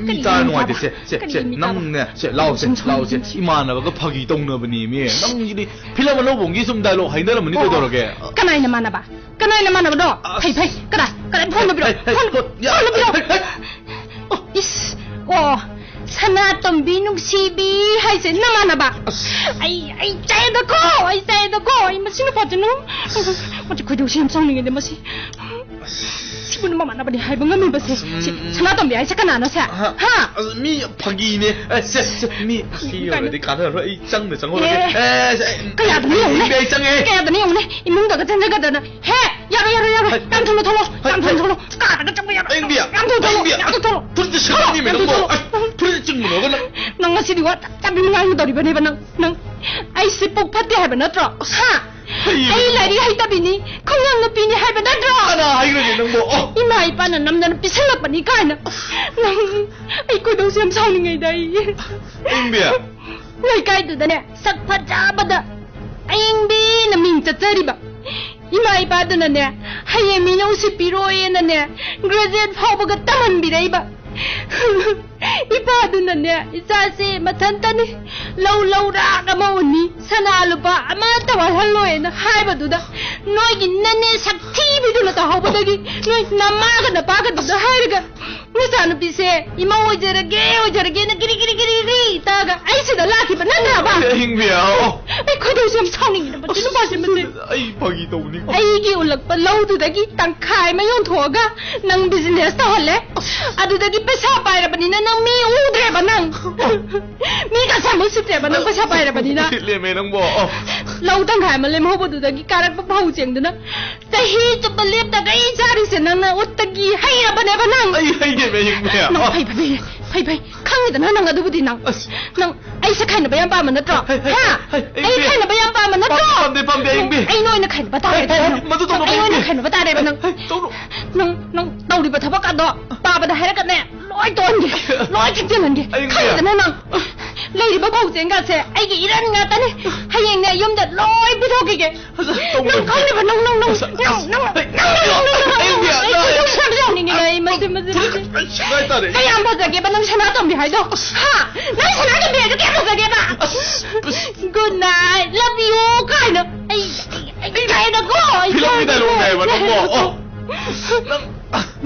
ꯃꯤ ꯀꯔꯤ ꯇꯥꯔ ꯃꯤ ꯅꯨꯡꯉꯥꯏꯇꯦ꯫ ꯇꯥꯕ? ꯁꯦ, ꯁꯦ, ꯀꯔꯤ ꯁꯦ, ꯃꯤ ꯇꯥꯕ? ꯅꯪꯅꯦ, ꯁꯦ, ꯂꯥꯛꯑꯣ, ꯁꯦ, ꯁꯨꯝ, ꯁꯨꯝ, ꯂꯥꯛꯑꯣ, ꯁꯦ꯫ ꯁꯨꯝ, ꯁꯨꯝ꯫ ꯏꯃꯥꯟꯅꯕꯒ ꯐꯥꯒꯤ ꯇꯧꯅꯕꯅꯦꯃꯤ꯫ ꯅꯪꯁꯤꯗꯤ ꯐꯤꯂꯝ ꯑꯅꯧꯕ ꯑꯃꯒꯤ ꯁꯨꯝ ꯗꯥꯏꯂꯣꯛ ꯍꯥꯏꯅꯔꯝꯃꯅꯤ, ꯑꯣ, ꯀꯩꯗꯧꯔꯒꯦ? ꯀꯅꯥꯏ ꯅꯃꯥꯟꯅꯕ? ꯀꯅꯥꯏ ꯅꯃꯥꯟꯅꯕꯅꯣ? ꯑꯁ꯫ ꯐꯩ, ꯐꯩ, ꯀꯅꯥ? ꯀꯅꯥ? ꯐꯣꯟꯗꯣ ꯄꯤꯔꯛꯑꯣ꯫ ꯍꯩ, ꯍꯩ, ꯐꯣꯟ, ꯐꯣꯟ, ꯌꯥ, ꯐꯣꯟꯗꯣ ꯄꯤꯔꯛꯑꯣ꯫ ꯍꯩ, ꯍꯩ, ꯍꯩ꯫ ꯑꯣ, ꯏꯁ, ꯑꯣ, ꯁꯅꯥꯇꯣꯝꯕꯤ ꯅꯨꯡꯁꯤꯕꯤ ꯍꯥꯏꯁꯦ ꯅꯃꯥꯟꯅꯕ? ꯑꯁ꯫ ꯑꯩ, ꯑꯩ ꯆꯥꯏꯗꯀꯣ, ꯑꯩ ꯆꯥꯏꯗꯀꯣ, ꯑꯩ ꯃꯁꯤ ꯅꯨꯄꯥꯁꯦ ꯅꯪ꯫ ꯃꯁꯤ ꯈꯣꯏꯗꯧꯁꯦ ꯌꯥꯝ ꯁꯥꯎꯅꯤꯡꯉꯦꯅꯦ ꯃꯁꯤ꯫ ꯑꯁ꯫ ꯁꯤꯕꯨ ꯃꯃꯥꯟꯅꯕꯅꯤ ꯍꯥꯏꯕ ꯉꯝꯃꯤꯕꯁꯦ? ꯁꯤ ꯎꯝ, ꯎꯝ꯫ ꯁꯅꯥꯇꯣꯝꯕꯤ ꯍꯥꯏꯁꯦ ꯀꯅꯥꯅꯣ ꯁꯦ? ꯑꯍ, ꯍꯥ? ꯑꯁ, ꯃꯤ ꯐꯥꯒꯤꯅꯦ꯫ ꯑꯦ, ꯁꯦ, ꯁꯦ, ꯃꯤ ꯐꯥꯒꯤ ꯀꯩꯅꯣ? ꯑꯣꯏꯔꯗꯤ ꯀꯥꯟꯅꯔꯣꯏ꯫ ꯑꯩ ꯆꯪꯗ ꯆꯪꯉꯨꯔꯒꯦ꯫ ꯑꯦ, ꯑꯦ, ꯁꯦ, ꯑꯩ, ꯀꯌꯥꯗꯅꯣ ꯌꯦꯡꯉꯨꯅꯦ? ꯑꯩ ꯆꯪꯉꯦ꯫ ꯀꯌꯥꯗꯅꯣ ꯌꯦꯡꯉꯨꯅꯦ? ꯏꯃꯨꯡꯗꯒ ꯆꯪꯖꯒꯗꯅ꯫ ꯍꯦ! ꯌꯥꯔꯣꯏ, ꯌꯥꯔꯣꯏ, ꯌꯥꯔꯣꯏ꯫ ꯍꯩ, ꯌꯥꯝ ꯊꯨꯅ ꯊꯣꯛꯂꯛꯑꯣ, ꯍꯩ, ꯌꯥꯝ ꯊꯨꯅ ꯍꯩ꯫ ꯊꯣꯛꯂꯛꯑꯣ꯫ ꯀꯥꯗꯒ ꯆꯪꯕ ꯌꯥꯔꯣꯏ꯫ ꯑꯌꯤꯡꯕꯤ, ꯌꯥꯝ ꯊꯨꯅ ꯊꯣꯛꯂꯛꯑꯣ, ꯑꯌꯤꯡꯕꯤ, ꯌꯥꯝ ꯊꯨꯅ ꯊꯣꯛꯂꯛꯑꯣ꯫ ꯐꯨꯔꯤꯠꯇ ꯁꯤꯠꯀꯅꯤꯃꯤ ꯊꯣꯛꯂꯛꯑꯣ, ꯅꯪꯕꯣ꯫ ꯌꯥꯝ ꯊꯨꯅ ꯊꯣꯛꯂꯛꯑꯣ꯫ ꯑꯁ, ꯐꯨꯔꯤꯠꯇ ꯆꯤꯡꯕꯅꯣꯒ ꯅꯪ꯫ ꯅꯪ ꯉꯁꯤꯗꯤ ꯋꯥ ꯇꯞ ꯇꯞ ꯉꯥꯡꯒꯗꯧꯔꯤꯕꯅꯦꯕ ꯅꯪ, ꯅꯪ꯫ ꯑꯩꯁꯦ ꯄꯨꯛ ꯐꯠꯇꯦ ꯍꯥꯏꯕ ꯅꯠꯇ꯭ꯔꯣ? ꯑꯁ꯫ ꯍꯥ? ꯑꯩ ꯂꯥꯏꯔꯤꯛ ꯍꯩꯇꯕꯤꯅꯤ, ꯈꯨꯡꯒꯪ ꯅꯨꯄꯤꯅꯤ ꯍꯥꯏꯕ ꯅꯠꯇ꯭ꯔꯣ? ꯀꯅꯥ ꯍꯥꯏꯈ꯭ꯔꯒꯦ ꯅꯪꯕꯣ? ꯑꯣ꯫ ꯏꯃꯥ ꯏꯄꯥꯅ ꯅꯝꯗꯅ ꯄꯤꯁꯜꯂꯛꯄꯅꯤ ꯀꯥꯏꯅ꯫ ꯅꯪ, ꯑꯩ ꯈꯣꯏꯗꯧꯁꯦ ꯌꯥꯝ ꯁꯥꯎꯅꯤꯡꯉꯩꯗ ꯑꯩ꯫ ꯏꯪꯕꯤ꯫ ꯂꯩꯀꯥꯏꯗꯨꯗꯅꯦ, ꯁꯛ ꯐꯖꯕꯗ ꯑꯏꯪꯕꯤꯅ ꯃꯤꯡ ꯆꯠꯆꯔꯤꯕ꯫ ꯏꯃꯥ ꯏꯄꯥꯗꯨꯅꯅꯦ, ꯍꯌꯦꯡ ꯃꯤꯅ ꯎꯁꯤꯠꯄꯤꯔꯣꯏꯅꯅꯦ, ꯒ꯭ꯔꯦꯖꯨꯑꯦꯠ ꯐꯥꯎꯕꯒ ꯇꯝꯍꯟꯕꯤꯔꯛꯏꯕ꯫ ꯏꯄꯥꯗꯨꯅꯅꯦ, ꯏꯆꯥꯁꯦ ꯃꯊꯟꯇꯅꯤ, ꯂꯧ ꯂꯧꯔꯥꯛ ꯑꯃ ꯎꯅꯤ, ꯁꯅꯥ ꯂꯨꯄꯥ ꯑꯃꯠꯇ ꯋꯥꯠꯍꯜꯂꯣꯏꯅ ꯍꯥꯏꯕꯗꯨꯗ, ꯅꯣꯏꯒꯤ ꯅꯅꯦ ꯁꯛꯊꯤꯕꯤꯗꯨꯅ ꯇꯥꯍꯧꯕꯗꯒꯤ, ꯅꯣꯏ ꯅꯃꯥꯒ ꯅꯄꯥꯒꯗꯨꯗ ꯍꯥꯏꯔꯒ, ꯅꯆꯥꯅꯨꯄꯤꯁꯦ ꯏꯃꯧ ꯑꯣꯏꯖꯔꯒꯦ, ꯑꯣꯏꯖꯔꯒꯦꯅ ꯀꯤꯔꯤ ꯀꯤꯔꯤ ꯀꯤꯔꯤ ꯀꯤꯔꯤ ꯇꯥꯒ ꯑꯩ ꯁꯤꯗ ꯂꯥꯛꯈꯤꯕ ꯅꯠꯇ꯭ꯔꯕ? ꯑꯍꯤꯡꯕꯤ, ꯑꯣ꯫ ꯑꯩ ꯈꯣꯏꯗꯧꯁꯦ ꯌꯥꯝ ꯁꯥꯎꯅꯤꯡꯉꯤꯗ, ꯃꯁꯤ ꯅꯨꯄꯥꯁꯦ, ꯃꯁꯤ꯫ ꯑꯩ ꯐꯥꯒꯤ ꯇꯧꯕꯅꯤꯀꯣ꯫ ꯑꯩꯒꯤ ꯎꯜꯂꯛꯄ ꯂꯧꯗꯨꯗꯒꯤ ꯇꯪꯈꯥꯏ ꯑꯃ ꯌꯣꯟꯊꯣꯛꯑꯒ ꯅꯪ ꯕꯤꯖꯤꯅꯦꯁ ꯇꯧꯍꯜꯂꯦ꯫ ꯑꯗꯨꯗꯒꯤ ꯄꯩꯁꯥ ꯄꯥꯏꯔꯕꯅꯤꯅ ꯅꯪ ꯃꯤ ꯎꯗ꯭ꯔꯦꯕ ꯅꯪ꯫ ꯃꯤ ꯀꯁꯥ ꯃꯨꯠ ꯁꯤꯠꯇ꯭ꯔꯦꯕ ꯅꯪ ꯄꯩꯁꯥ ꯄꯥꯏꯔꯕꯅꯤꯅ꯫ ꯁꯤꯠꯂꯦꯃꯦ ꯅꯪꯕꯣ꯫ ꯑꯣ꯫ ꯂꯧ ꯇꯪꯈꯥꯏ ꯑꯃ ꯂꯦꯝꯍꯧꯕꯗꯨꯗꯒꯤ ꯀꯥꯔꯛꯄ ꯐꯧ ꯆꯦꯡꯗꯨꯅ ꯆꯍꯤ ꯆꯨꯞꯄ ꯂꯦꯞꯇꯒꯩ ꯆꯥꯔꯤꯁꯦ ꯅꯪꯅ ꯎꯠꯇꯒꯤ ꯍꯩꯔꯕꯅꯦꯕ ꯅꯪ꯫ ꯑꯩ ꯍꯩꯒꯦꯃꯦ, ꯍꯤꯡꯕ꯫ ꯅꯪ ꯐꯩ, ꯐꯩ, ꯐꯩ, ꯐꯩ꯫ ꯈꯪꯉꯤꯗꯅ ꯅꯪ ꯑꯗꯨꯕꯨꯗꯤ ꯅꯪ꯫ ꯑꯁ꯫ ꯅꯪ ꯑꯩꯁꯦ ꯈꯥꯏꯅꯕ ꯌꯥꯝ ꯄꯥꯝꯕ ꯅꯠꯇ꯭ꯔꯣ? ꯍꯩ, ꯍꯩ, ꯍꯥ? ꯍꯩ, ꯑꯩ ꯍꯩ꯫ ꯈꯥꯏꯅꯕ ꯌꯥꯝ ꯄꯥꯝꯕ ꯅꯠꯇ꯭ꯔꯣ? ꯄꯥꯝ-, ꯄꯥꯝꯗꯦ, ꯄꯥꯝꯗꯦ, ꯍꯩ, ꯅꯪ ꯍꯩ꯫ ꯑꯩ ꯑꯣꯏꯅ ꯈꯥꯏꯅꯕ ꯇꯥꯔꯦ ꯍꯩ, ꯍꯩ, ꯅꯪ꯫ ꯃꯗꯨ ꯇꯧꯅꯨ, ꯅꯪ ꯑꯩ ꯍꯩ, ꯑꯣꯏꯅ ꯍꯩ꯫ ꯈꯥꯏꯅꯕ ꯇꯥꯔꯦꯕ ꯅꯪ꯫ ꯍꯩ, ꯇꯧꯅꯨ꯫ ꯅꯪ, ꯅꯪ ꯇꯧꯔꯤꯕ ꯊꯕꯛ ꯑꯗꯣ ꯄꯥꯕꯗ ꯍꯥꯏꯔꯛꯀꯅꯦ꯫ ꯂꯣꯏ ꯇꯣꯛꯍꯟꯒꯦ꯫ ꯂꯣꯏ ꯆꯤꯛꯆꯜꯍꯟꯒꯦ꯫ ꯑꯩ ꯈꯪꯉꯤꯗꯅ ꯅꯪ꯫ ꯂꯩꯔꯤꯕ ꯐꯧ ꯆꯦꯡꯒꯁꯦ ꯑꯩꯒꯤ ꯏꯔꯟ ꯉꯥꯛꯇꯅꯤ꯫ ꯍꯌꯦꯡꯅꯦ ꯌꯨꯝꯗ ꯂꯣꯏ ꯄꯤꯊꯣꯛꯈꯤꯒꯦ꯫ ꯑꯁ, ꯇꯧꯅꯨ꯫ ꯅꯪ ꯈꯪꯗꯕ, ꯅꯪ, ꯅꯪ, ꯅꯪ, ꯑꯁ, ꯅꯪ, ꯅꯪ, ꯑꯁ, ꯅꯪ, ꯅꯪ, ꯅꯪ, ꯅꯪ, ꯑꯩ ꯅꯪ, ꯌꯥ-, ꯑꯩ ꯌꯥ-, ꯈꯣꯏꯗꯧ ꯁꯨꯝ ꯁꯥꯎꯅꯤꯡꯉꯤꯗ, ꯑꯩ ꯃꯁꯤ, ꯃꯁꯤ, ꯐꯨꯔꯤꯠ ꯃꯁꯤ꯫ ꯀ-, ꯀ-, ꯁꯤꯒꯥꯏ ꯇꯥꯔꯦ꯫ ꯀꯌꯥꯝ ꯐꯖꯒꯦꯕ ꯅꯪ ꯁꯅꯥꯇꯣꯝꯕꯤ ꯍꯥꯏꯗꯣ? ꯍꯥ? ꯅꯪ ꯁꯅꯥꯇꯣꯝꯕꯤ ꯍꯥꯏꯗꯣ ꯀꯌꯥꯝ ꯐꯖꯒꯦꯕ? ꯑꯁ, ꯑꯁ꯫ Good night, love you ꯀꯥꯏꯅ꯫ ꯑꯩ, ꯑꯩ, ꯑꯩ ꯏꯀꯥꯏꯗꯀꯣ, ꯑꯩ ꯐꯤꯂꯝꯒꯤ ꯏꯀꯥꯏꯗꯀꯣ꯫ Dialogue ꯅꯦ ꯍꯥꯏꯕ ꯅꯪꯕꯣ꯫ ꯑꯣ꯫ ꯅꯪ,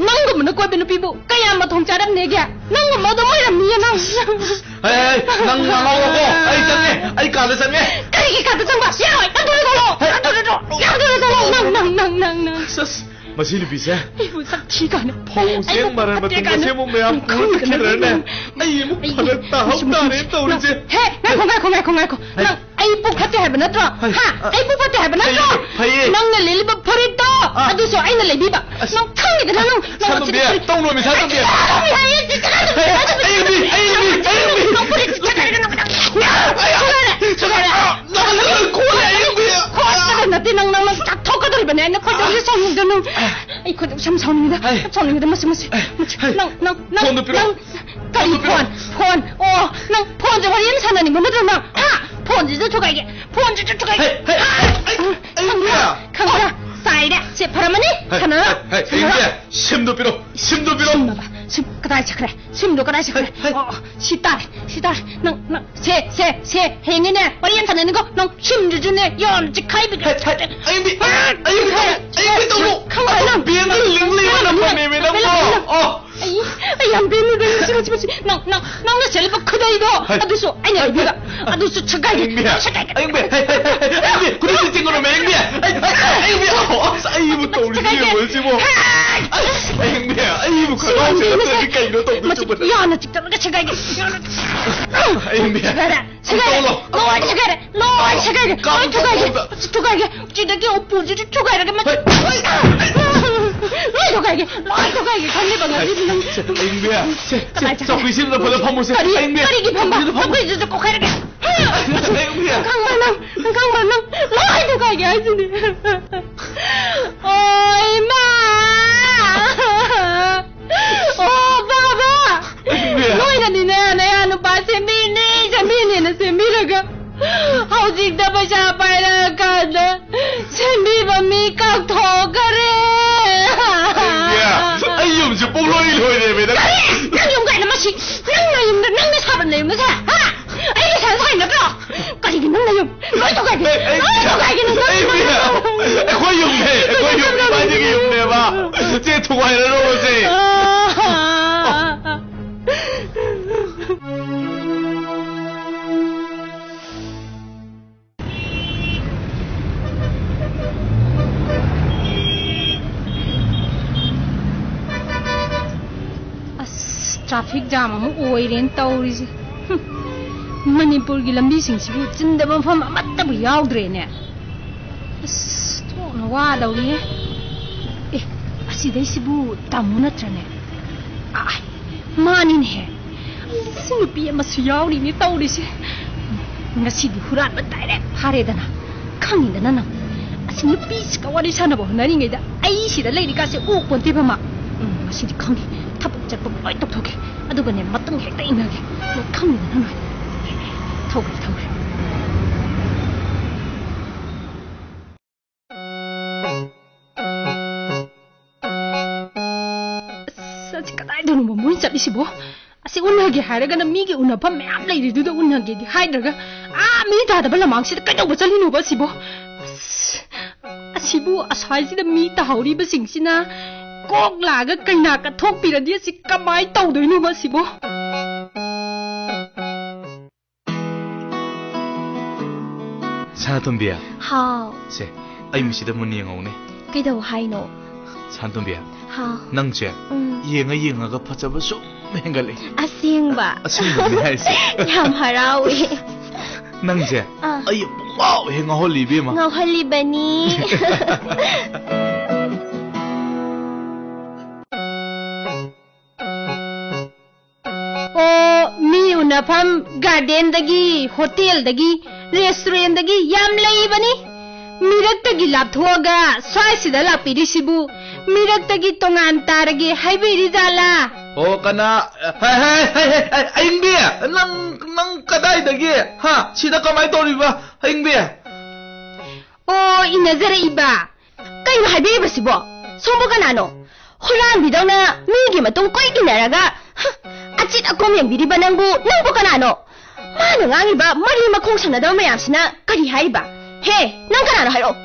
ꯅꯪꯒꯨꯝꯕꯅ ꯀꯣꯏꯕ ꯅꯨꯄꯤꯕꯨ ꯀꯌꯥꯝ ꯃꯊꯣꯡ ꯆꯥꯔꯝꯅꯦꯒꯦ? ꯅꯪꯒꯨꯝꯕ ꯑꯗꯨꯝ ꯑꯣꯏꯔꯝꯅꯤꯌꯦ ꯅꯪ꯫ ꯍꯦ, ꯍꯦ, ꯅꯪ ꯉꯥꯡꯍꯧꯔꯣꯀꯣ꯫ ꯑꯩ ꯆꯪꯉꯦ꯫ ꯑꯩ ꯀꯥꯗ ꯆꯪꯉꯦ꯫ ꯀꯔꯤꯒꯤ ꯀꯥꯗ ꯆꯪꯕ? ꯌꯥꯔꯣꯏ꯫ ꯅꯪ ꯊꯣꯛꯂꯛꯑꯣ, ꯊꯣꯛꯂꯛꯑꯣ꯫ ꯍꯦ꯫ ꯅꯪ ꯊꯣꯛꯂꯛꯑꯣ, ꯊꯣꯛꯂꯛꯑꯣ꯫ ꯅꯪ, ꯅꯪ, ꯅꯪ, ꯅꯪ, ꯅꯪ꯫ ꯑꯁ, ꯑꯁ, ꯃꯁꯤ ꯅꯨꯄꯤꯁꯦ꯫ ꯑꯩꯕꯨ ꯁꯛ ꯊꯤ ꯀꯥꯏꯅ꯫ ꯐꯧ ꯑꯩꯕꯨ ꯆꯦꯡ ꯃꯔꯟ ꯐꯠꯇꯦ ꯃꯇꯨꯝ ꯀꯥꯏꯅ꯫ ꯃꯁꯦꯝꯕꯨ ꯃꯌꯥꯝ ꯅꯪ ꯈꯪꯗ꯭ꯔ ꯄꯨꯔ ꯆꯠꯈꯤꯗ꯭ꯔꯅꯦ? ꯅꯪ꯫ ꯑꯩ ꯑꯃꯨꯛ ꯑꯩ ꯐꯔꯛ ꯇꯥꯍꯧ ꯃꯁꯤ, ꯇꯥꯔꯦ ꯃꯁꯤ, ꯇꯧꯔꯤꯁꯦ꯫ ꯅꯪ, ꯍꯦ, ꯉꯥꯏꯈꯣ, ꯉꯥꯏꯈꯣ, ꯉꯥꯏꯈꯣ, ꯉꯥꯏꯈꯣ꯫ ꯍꯦ꯫ ꯅꯪ ꯑꯩ ꯄꯨꯛ ꯐꯠꯇꯦ ꯍꯥꯏꯕ ꯅꯠꯇ꯭ꯔꯣ? ꯍꯩ, ꯍꯥ? ꯑ, ꯑꯩ ꯄꯨꯛ ꯐꯠꯇꯦ ꯍꯥꯏꯕ ꯅꯠꯇ꯭ꯔꯣ? ꯐꯩꯌꯦ, ꯐꯩꯌꯦ꯫ ꯅꯪꯅ ꯂꯤꯠꯂꯤꯕ ꯐꯨꯔꯤꯠꯇꯣ, ꯑ꯫ ꯑꯗꯨꯁꯨ ꯑꯩꯅ ꯂꯩꯕꯤꯕ꯫ ꯑꯁ꯫ ꯅꯪ ꯈꯪꯉꯤꯗꯅ ꯅꯪ, ꯅꯪ ꯁꯅꯥꯇꯣꯝꯕꯤ, ꯆꯤꯠ-, ꯇꯧꯅꯨꯃꯤ, ꯁꯅꯥꯇꯣꯝꯕꯤ꯫ ꯁꯅꯥꯇꯣꯝꯕꯤ ꯍꯥꯏꯌꯦ, ꯆꯤꯠ-, ꯁꯅꯥꯇꯣꯝꯕꯤ, ꯍꯩ, ꯁꯅꯥꯇꯣꯝꯕꯤ꯫ ꯑꯩ ꯃꯤ, ꯑꯩ ꯃꯤ, ꯑꯩ ꯃꯤ꯫ ꯅꯪ ꯐꯨꯔꯤꯠ ꯆꯤꯠ-, ꯁꯅꯥꯇꯣꯝꯕꯤ꯫ ꯑꯩ, ꯑꯩ, ꯁꯅꯥꯇꯣꯝꯕꯤ꯫ ꯅꯪ ꯈꯣꯠꯂꯦ, ꯑꯩ ꯃꯤ꯫ ꯈꯣꯠ-, ꯑꯩ ꯈꯣꯏꯗꯧ ꯌꯥꯝ ꯁꯥꯎꯅꯤꯡꯉꯤꯗ꯫ ꯍꯩ꯫ ꯌꯥꯝ ꯁꯥꯎꯅꯤꯡꯉꯤꯗ꯫ ꯃꯁꯤ, ꯃꯁꯤ, ꯍꯩ, ꯃꯁꯤ꯫ ꯍꯩ꯫ ꯅꯪ, ꯅꯪ, ꯅꯪ, ꯐꯣꯟꯗꯣ ꯄꯤꯔꯛꯑꯣ꯫ ꯅꯪ ꯀꯔꯤ ꯐꯣꯟꯗꯣ ꯄꯤꯔꯛꯑꯣ꯫ ꯐꯣꯟ? ꯐꯣꯟ? ꯑꯣ, ꯅꯪ ꯐꯣꯟꯁꯦ ꯋꯥꯔꯤ ꯑꯃ ꯁꯥꯟꯅꯅꯤꯡꯕ ꯅꯠꯇ꯭ꯔꯣ ꯅꯪ? ꯍꯥ? ꯐꯣꯟꯁꯤꯁꯨ ꯊꯨꯒꯥꯏꯒꯦ꯫ ꯐꯣꯟꯁꯤꯁꯨ ꯊꯨꯒꯥꯏꯒꯦ꯫ ꯍꯩ, ꯍꯩ, ꯍꯩ, ꯍꯩ, ꯈꯪꯕ꯭ꯔꯥ? ꯍꯩ, ꯈꯪꯕ꯭ꯔꯥ? ꯆꯥꯏꯔꯦ꯫ ꯁꯦ, ꯐꯔꯝꯃꯅꯤ? ꯍꯩ, ꯁꯥꯟꯅꯔꯣ꯫ ꯍꯩ, ꯍꯩ, ꯁꯥꯟꯅꯔꯣ꯫ ꯏꯕꯦ, ꯁꯤꯝꯗꯣ ꯄꯤꯔꯛꯑꯣ꯫ ꯁꯤꯝꯗꯣ ꯄꯤꯔꯛꯑꯣ꯫ ꯁꯤꯝ ꯍꯥꯏꯕ? ꯁꯤꯝ ꯀꯗꯥꯏ ꯆꯠꯈ꯭ꯔꯦ? ꯁꯤꯝꯗꯣ ꯀꯗꯥꯏ ꯆꯠꯈ꯭ꯔꯦ? ꯍꯩ, ꯍꯩ꯫ ꯑꯣ, ꯑꯣ, ꯁꯤ ꯇꯥꯔꯦ, ꯁꯤ ꯇꯥꯔꯦ꯫ ꯅꯪ, ꯅꯪ, ꯁꯦ, ꯁꯦ, ꯁꯦ, ꯍꯌꯦꯡꯅꯦ, ꯋꯥꯔꯤ ꯌꯥꯝ ꯁꯥꯟꯅꯅꯤꯀꯣ? ꯅꯪ ꯁꯤꯝꯗꯨꯁꯨꯅꯦ, ꯌꯥꯝ ꯆꯤꯛꯈꯥꯏꯕꯤꯒꯦ꯫ ꯍꯩ, ꯍꯩ, ꯑꯌꯤꯡꯕꯤ, ꯑꯌꯤꯡꯕꯤ ꯇꯧꯅꯨ, ꯑꯌꯤꯡꯕꯤ ꯇꯧꯅꯨ꯫ ꯈꯪꯉꯣꯏ ꯅꯪ꯫ ꯕꯦꯡꯗ ꯂꯤꯡ ꯂꯩꯕ ꯅꯪ ꯐꯝꯃꯦꯃꯦ ꯅꯪꯕꯣ꯫ Link, link. ꯑꯣ꯫ ꯑꯩ, ꯑꯩ ꯌꯥꯝ ꯄꯦꯟꯗꯦ, ꯅꯪ ꯁꯤ, ꯁꯤ, ꯁꯤ꯫ ꯅꯪ, ꯅꯪ, ꯅꯪꯅ ꯁꯦꯠꯂꯤꯕ ꯈꯨꯗꯩꯗꯣ, ꯍꯩ꯫ ꯑꯗꯨꯁꯨ ꯑꯩꯅ ꯍꯩ, ꯂꯩꯕꯤꯕ꯫ ꯍꯩ꯫ ꯑꯗꯨꯁꯨ ꯁꯦꯒꯥꯏꯒꯦ꯫ ꯑꯌꯤꯡꯕꯤ, ꯁꯦꯒꯥꯏꯒꯦ꯫ ꯑꯌꯤꯡꯕꯤ, ꯍꯩ, ꯍꯩ, ꯍꯩ, ꯍꯩ, ꯑꯌꯤꯡꯕꯤ, ꯈꯨꯗꯩꯁꯦ ꯆꯤꯡꯉꯨꯔꯃꯦ, ꯑꯌꯤꯡꯕꯤ꯫ ꯍꯩ, ꯍꯩ, ꯑꯌꯤꯡꯕꯤ, ꯑꯁ, ꯑꯩꯕꯨ ꯇꯧꯔꯤꯁꯤ ꯁꯦꯒꯥꯏꯒꯦ꯫ ꯌꯦꯡꯉꯨ, ꯁꯤꯕꯣ꯫ ꯍꯩ꯫ ꯑꯁ, ꯑꯌꯤꯡꯕꯤ, ꯑꯩꯕꯨ ꯁꯤ ꯈꯪꯍꯧꯗꯦ, ꯌꯥꯝ ꯅꯠꯇ꯭ꯔꯗꯤ ꯄꯦꯟꯗꯦ꯫ ꯀꯩꯅꯣ ꯇꯧꯗꯣꯏ ꯃꯁꯤ ꯆꯨꯝꯕꯗ? ꯌꯥꯅ ꯆꯤꯛꯇꯠꯂꯒ ꯁꯦꯒꯥꯏꯒꯦ꯫ ꯌꯥꯅ ꯑꯌꯤꯡꯕꯤ꯫ ꯁꯦꯒꯥꯏꯔꯦ, ꯁꯦꯒꯥꯏꯔꯦ꯫ ꯀꯥꯞꯊꯣꯛꯑꯣ꯫ ꯂꯣꯏ ꯁꯦꯒꯥꯏꯔꯦ, ꯂꯣꯏ ꯁꯦꯒꯥꯏꯔꯦ, ꯂꯣꯏ ꯀꯥꯞꯊꯣꯛꯑꯣ꯫ ꯁꯦꯒꯥꯏꯔꯦ꯫ ꯁꯤ ꯊꯨꯒꯥꯏꯒꯦ, ꯎꯄꯨꯁꯤꯁꯨ ꯊꯨꯒꯥꯏꯔꯒ ꯃꯁꯤ꯫ ꯍꯣꯏ꯫ ꯂꯣꯏ ꯊꯨꯒꯥꯏꯒꯦ, ꯂꯣꯏ ꯊꯨꯒꯥꯏꯒꯦ, ꯈꯪꯉꯦꯕ ꯉꯁꯤꯗꯤ ꯅꯪ꯫ ꯑꯌꯤꯡꯕꯤ, ꯁꯦ, ꯁꯦ, ꯀꯃꯥꯏ ꯇꯧꯔꯦ? ꯆꯧꯀ꯭ꯔꯤꯁꯤꯗ ꯐꯖ ꯐꯝꯃꯨꯁꯦ꯫ ꯀꯔꯤ, ꯑꯌꯤꯡꯕꯤ, ꯀꯔꯤꯒꯤ ꯐꯝꯕ? ꯆꯧꯀ꯭ꯔꯤꯁꯤꯗ ꯐꯝꯃꯨ꯫ ꯆꯧꯀ꯭ꯔꯤꯁꯤꯁꯨ ꯀꯣꯛꯈꯥꯏꯔꯒꯦ꯫ ꯑꯌꯤꯡꯕꯤ꯫ ꯅꯪ ꯈꯪꯕ꯭ꯔꯥ ꯅꯪ? ꯅꯪ ꯈꯪꯕ꯭ꯔꯥ ꯅꯪ? ꯂꯣꯏ ꯊꯨꯒꯥꯏꯒꯦ ꯍꯥꯏꯁꯤꯅꯤ꯫ ꯑꯣ, ꯏꯃꯥ! ꯑꯣ, ꯕꯥꯕꯥ! ꯏꯕꯦꯝꯃ! ꯅꯣꯏꯅꯅꯤꯅꯦ, ꯅꯌꯥ ꯅꯨꯄꯥ ꯁꯦꯝꯕꯤꯅꯤ, ꯁꯦꯝꯕꯤꯅꯤꯅ ꯁꯦꯝꯕꯤꯔꯒ, ꯍꯧꯖꯤꯛꯇ ꯄꯩꯁꯥ ꯄꯥꯏꯔꯛꯑꯀꯥꯟꯗ ꯁꯦꯝꯕꯤꯕ ꯃꯤ ꯀꯥꯎꯊꯣꯛꯈꯔꯦ꯫ ꯏꯕꯦꯝꯃ, ꯑꯩ ꯌꯨꯝꯁꯦ ꯄꯨꯡꯂꯣꯏ ꯂꯣꯏꯔꯦꯃꯦ, ꯅꯪ꯫ ꯀꯔꯤ? ꯅꯪ ꯌꯨꯝ ꯀꯥꯏꯅ ꯃꯁꯤ? ꯅꯪ ꯅꯌꯨꯝꯗ, ꯅꯪꯅ ꯁꯥꯕ ꯅꯌꯨꯝꯗ ꯁꯥ? ꯍꯥ? ꯑꯩ ꯄꯩꯁꯥ ꯁꯥꯏ ꯅꯠꯇ꯭ꯔꯣ? ꯀꯔꯤꯒꯤ ꯅꯪ ꯅꯌꯨꯝ? ꯂꯣꯏ ꯊꯨꯒꯥꯏꯒꯦ! ꯑꯩ, ꯑꯩ, ꯂꯣꯏ ꯊꯨꯒꯥꯏꯒꯦ! ꯅꯪ ꯑꯩ, ꯅꯌꯨꯝ! ꯑꯩ, ꯑꯩꯈꯣꯏ ꯌꯨꯝꯅꯦ, ꯑꯩꯈꯣꯏ ꯌꯨꯝ, ꯏꯕꯥꯅꯤꯒꯤ ꯌꯨꯝꯅꯦꯕ꯫ ꯆꯦ, ꯊꯨꯒꯥꯏꯔꯔꯣꯏꯁꯦ꯫ ꯑꯁ, traffic jam ꯑꯃꯨꯛ ꯑꯣꯏꯔꯦꯅ ꯇꯧꯔꯤꯁꯦ꯫ ꯍꯨꯝ, ꯃꯅꯤꯄꯨꯔꯒꯤ ꯂꯝꯕꯤꯁꯤꯡꯁꯤꯕꯨ ꯆꯤꯟꯗꯕ ꯃꯐꯝ ꯑꯃꯠꯇꯕꯨ ꯌꯥꯎꯗ꯭ꯔꯦꯅꯦ꯫ ꯑꯁ, ꯊꯣꯛꯅ ꯋꯥꯗꯧꯔꯤꯍꯦ꯫ ꯑꯦ, ꯑꯁꯤꯗꯩꯁꯤꯕꯨ ꯇꯥꯃꯣ ꯅꯠꯇ꯭ꯔꯅꯦ? ꯑꯥꯏ, ꯃꯥꯅꯤꯅꯦꯍꯦ꯫ ꯑꯁ, ꯅꯨꯄꯤ ꯑꯃꯁꯨ ꯌꯥꯎꯔꯤꯅꯦ ꯇꯧꯔꯤꯁꯦ꯫ ꯉꯁꯤꯗꯤ ꯍꯨꯔꯥꯟꯕ direct ꯐꯥꯔꯦꯗꯅ꯫ ꯈꯪꯉꯤꯗꯅ ꯅꯪ꯫ ꯁꯤ ꯅꯨꯄꯤꯁꯤꯒ ꯋꯥꯔꯤ ꯁꯥꯟꯅꯕ ꯍꯣꯠꯅꯔꯤꯉꯩꯗ ꯑꯩ ꯁꯤꯗ ꯂꯩꯔꯤꯀꯥꯁꯦ ꯎ ꯄꯣꯟꯇꯦꯕ ꯃꯥ꯫ ꯎꯝ, ꯉꯁꯤꯗꯤ ꯈꯪꯗꯦ꯫ ꯊꯕꯛ ꯆꯠꯄ ꯂꯣꯏ ꯇꯧꯊꯣꯛꯀꯦ꯫ ꯑꯗꯨꯒꯅꯦ, ꯃꯇꯨꯡ ꯍꯦꯛꯇ ꯏꯟꯅꯒꯦ꯫ ꯅꯣꯏ ꯈꯪꯗꯦꯗꯅ ꯅꯣꯏ꯫ ꯊꯧꯈ꯭ꯔꯦ, ꯊꯧꯈ꯭ꯔꯦ꯫ ꯑꯁ, ꯑꯁꯤ ꯀꯗꯥꯏꯗꯅꯣꯕ ꯃꯣꯏ ꯆꯠꯂꯤꯁꯤꯕꯣ? ꯑꯁꯤ ꯎꯅꯒꯦ ꯍꯥꯏꯔꯒꯅ ꯃꯤꯒꯤ ꯎꯅꯐꯝ ꯃꯌꯥꯝ ꯂꯩꯔꯤꯗꯨꯗ ꯎꯅꯒꯦꯗꯤ ꯍꯥꯏꯗ꯭ꯔꯒ, ꯑꯥ, ꯃꯤ ꯇꯥꯗꯕ ꯂꯃꯥꯡꯁꯤꯗ ꯀꯩꯗꯧꯕ ꯆꯠꯂꯤꯅꯣꯕ ꯑꯁꯤꯕꯣ? ꯑꯁ, ꯑꯁꯤꯕꯨ ꯑꯁ꯭ꯋꯥꯏꯁꯤꯗ ꯃꯤ ꯇꯥꯍꯧꯔꯤꯕꯁꯤꯡꯁꯤꯅ ꯀꯣꯛ ꯂꯥꯛꯑꯒ ꯀꯩꯅꯥ ꯀꯠꯊꯣꯛꯄꯤꯔꯗꯤ ꯑꯁꯤ ꯀꯃꯥꯏ ꯇꯧꯗꯣꯏꯅꯣꯕ ꯑꯁꯤꯕꯣ? ꯁꯅꯥꯇꯣꯝꯕꯤ꯫ ꯍꯥꯎ꯫ ꯁꯦ, ꯑꯩ ꯃꯁꯤꯗ ꯃꯨꯟꯅ ꯌꯦꯡꯍꯧꯅꯦ꯫ ꯀꯩꯗꯧ ꯍꯥꯏꯅꯣ? ꯁꯅꯥꯇꯣꯝꯕꯤ꯫ ꯍꯥꯎ꯫ ꯅꯪꯁꯦ ꯎꯝ꯫ ꯌꯦꯡꯉ ꯌꯦꯡꯉꯒ ꯐꯖꯕ ꯁꯨꯝ ꯍꯦꯟꯒꯠꯂꯛꯑꯦ꯫ ꯑꯁꯦꯡꯕ? ꯑꯁꯦꯡꯕꯅꯦ ꯍꯥꯏꯁꯦ꯫ ꯌꯥꯝ ꯍꯔꯥꯎꯋꯦ꯫ ꯅꯪꯁꯦ ꯑꯥ꯫ ꯑꯩ ꯄꯨꯡꯉꯥꯎ ꯍꯦꯛ ꯉꯥꯎꯍꯜꯂꯤꯕꯤ ꯑꯃ꯫ ꯉꯥꯎꯍꯜꯂꯤꯕꯅꯤ꯫ ꯑꯣ, ꯃꯤ ꯎꯅꯐꯝ ꯒꯥꯔꯗꯦꯟꯗꯒꯤ, ꯍꯣꯇꯦꯜꯗꯒꯤ, ꯔꯦꯁꯇꯨꯔꯦꯟꯗꯒꯤ ꯌꯥꯝ ꯂꯩꯕꯅꯤ꯫ ꯃꯤꯔꯛꯇꯒꯤ ꯂꯥꯞꯊꯣꯛꯑꯒ ꯁ꯭ꯋꯥꯏꯁꯤꯗ ꯂꯥꯛꯄꯤꯔꯤꯁꯤꯕꯨ ꯃꯤꯔꯛꯇꯒꯤ ꯇꯣꯉꯥꯟ ꯇꯥꯔꯒꯦ ꯍꯥꯏꯕꯤꯔꯤ ꯖꯥꯠꯂꯥ? ꯑꯣ, ꯀꯅꯥ? ꯍꯥꯏ, ꯍꯥꯏ, ꯍꯥꯏ, ꯍꯥꯏ, ꯍꯥꯏ, ꯑꯌꯤꯡꯕꯤ! ꯅꯪ, ꯅꯪ ꯀꯗꯥꯏꯗꯒꯤ? ꯍꯥ? ꯁꯤꯗ ꯀꯃꯥꯏ ꯇꯧꯔꯤꯕ, ꯑꯌꯤꯡꯕꯤ? ꯑꯣ, ꯏꯟꯅꯖꯔꯛꯏꯕ꯫ ꯀꯩꯅꯣ ꯍꯥꯏꯕꯤꯔꯤꯕꯁꯤꯕꯣ? ꯁꯣꯝꯕꯨ ꯀꯅꯥꯅꯣ? ꯍꯨꯔꯥꯟꯕꯤꯗꯧꯅ ꯃꯤꯒꯤ ꯃꯇꯨꯡ ꯀꯣꯏ ꯏꯟꯅꯔꯒ, ꯍ, ꯑꯆꯤꯠ ꯑꯀꯣꯝ ꯌꯦꯡꯕꯤꯔꯤꯕ ꯅꯪꯕꯨ, ꯅꯪꯕꯨ ꯀꯅꯥꯅꯣ? ꯃꯥꯅ ꯉꯥꯡꯉꯤꯕ ꯃꯔꯤ ꯃꯈꯣꯡ ꯁꯝꯅꯗꯕ ꯃꯌꯥꯝꯁꯤꯅ ꯀꯔꯤ ꯍꯥꯏꯔꯤꯕ? ꯍꯦ, ꯅꯪ ꯀꯅꯥꯅꯣ ꯍꯥꯏꯔꯛꯑꯣ꯫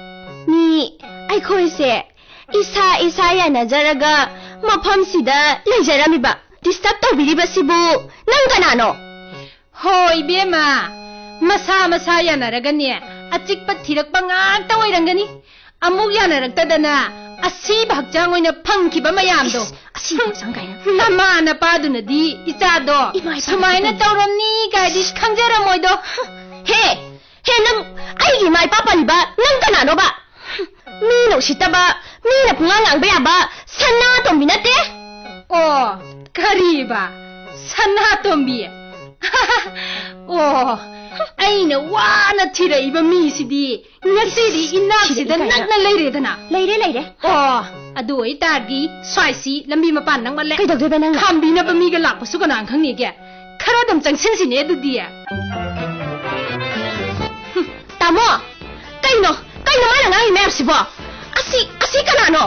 ꯃꯤ ꯑꯩꯈꯣꯏꯁꯦ ꯏꯁꯥ ꯏꯁꯥ ꯌꯥꯅꯖꯔꯒ ꯃꯐꯝꯁꯤꯗ ꯂꯩꯖꯔꯝꯃꯤꯕ꯫ ꯗꯤꯁꯇꯔꯕ ꯇꯧꯕꯤꯔꯤꯕꯁꯤꯕꯨ ꯅꯪ ꯀꯅꯥꯅꯣ? ꯍꯣ, ꯏꯕꯦꯝꯃ, ꯃꯁꯥ ꯃꯁꯥ ꯌꯥꯅꯔꯒꯅꯦ, ꯑꯆꯤꯛꯄ ꯊꯤꯔꯛꯄ ꯉꯥꯛꯇ ꯑꯣꯏꯔꯝꯒꯅꯤ꯫ ꯑꯃꯨꯛ ꯌꯥꯅꯔꯛꯇꯗꯅ ꯑꯁꯤꯕ ꯍꯛꯆꯥꯡ ꯑꯣꯏꯅ ꯐꯪꯈꯤꯕ ꯃꯌꯥꯝꯗꯣ꯫ ꯏꯁ, ꯑꯁꯤꯕ ꯍꯛꯆꯥꯡ ꯀꯥꯏꯅ꯫ ꯅꯃꯥ ꯅꯄꯥꯗꯨꯅꯗꯤ ꯏꯆꯥꯗꯣ ꯏꯃꯥ ꯏꯄꯥ ꯁꯨꯃꯥꯏꯅ ꯅꯠꯇꯦ꯫ ꯇꯧꯔꯝꯅꯤ ꯀꯥꯏꯗꯤ ꯈꯪꯖꯔꯝꯃꯣꯏꯗꯣ꯫ ꯍꯦ, ꯍꯦ, ꯅꯪ ꯑꯩꯒꯤ ꯏꯃꯥ ꯏꯄꯥ ꯄꯜꯂꯤꯕ ꯅꯪ ꯀꯅꯥꯅꯣꯕ? ꯃꯤꯅ ꯎꯁꯤꯠꯇꯕ, ꯃꯤꯅ ꯄꯨꯡꯉꯥꯡ ꯉꯥꯡꯕ ꯌꯥꯕ ꯁꯅꯥꯇꯣꯝꯕꯤ ꯅꯠꯇꯦ꯫ ꯑꯣ, ꯀꯔꯤꯕ? ꯁꯅꯥꯇꯣꯝꯕꯤ? ꯑꯣ, ꯑꯩꯅ ꯋꯥꯅ ꯊꯤꯔꯛꯏꯕ ꯃꯤꯁꯤꯗꯤ ꯉꯁꯤꯗꯤ ꯏꯅꯥꯛꯁꯤꯗ ꯊꯤꯔꯛꯏ ꯀꯥꯏꯅ꯫ ꯅꯛꯅ ꯂꯩꯔꯦꯗꯅ꯫ ꯂꯩꯔꯦ, ꯂꯩꯔꯦ꯫ ꯑꯣ, ꯑꯗꯨ ꯑꯣꯏꯇꯥꯔꯗꯤ ꯁ꯭ꯋꯥꯏꯁꯤ ꯂꯝꯕꯤ ꯃꯄꯥꯟ ꯅꯛꯃꯜꯂꯦ꯫ ꯀꯩꯗꯧꯗꯣꯏꯕ ꯅꯪꯅ? ꯈꯥꯝꯕꯤꯅꯕ ꯃꯤꯒ ꯂꯥꯛꯄꯁꯨ ꯀꯅꯥ ꯈꯪꯅꯤꯒꯦ? ꯈꯔ ꯑꯗꯨꯝ ꯆꯪꯁꯤꯟꯁꯤꯅꯦ ꯑꯗꯨꯗꯤ꯫ ꯍꯨꯝ, ꯇꯥꯃꯣ, ꯀꯩꯅꯣ? ꯀꯩꯅꯣ ꯃꯥꯅ ꯉꯥꯡꯉꯤ ꯃꯌꯥꯝꯁꯤꯕꯣ? ꯑꯁꯤ, ꯑꯁꯤ ꯀꯅꯥꯅꯣ?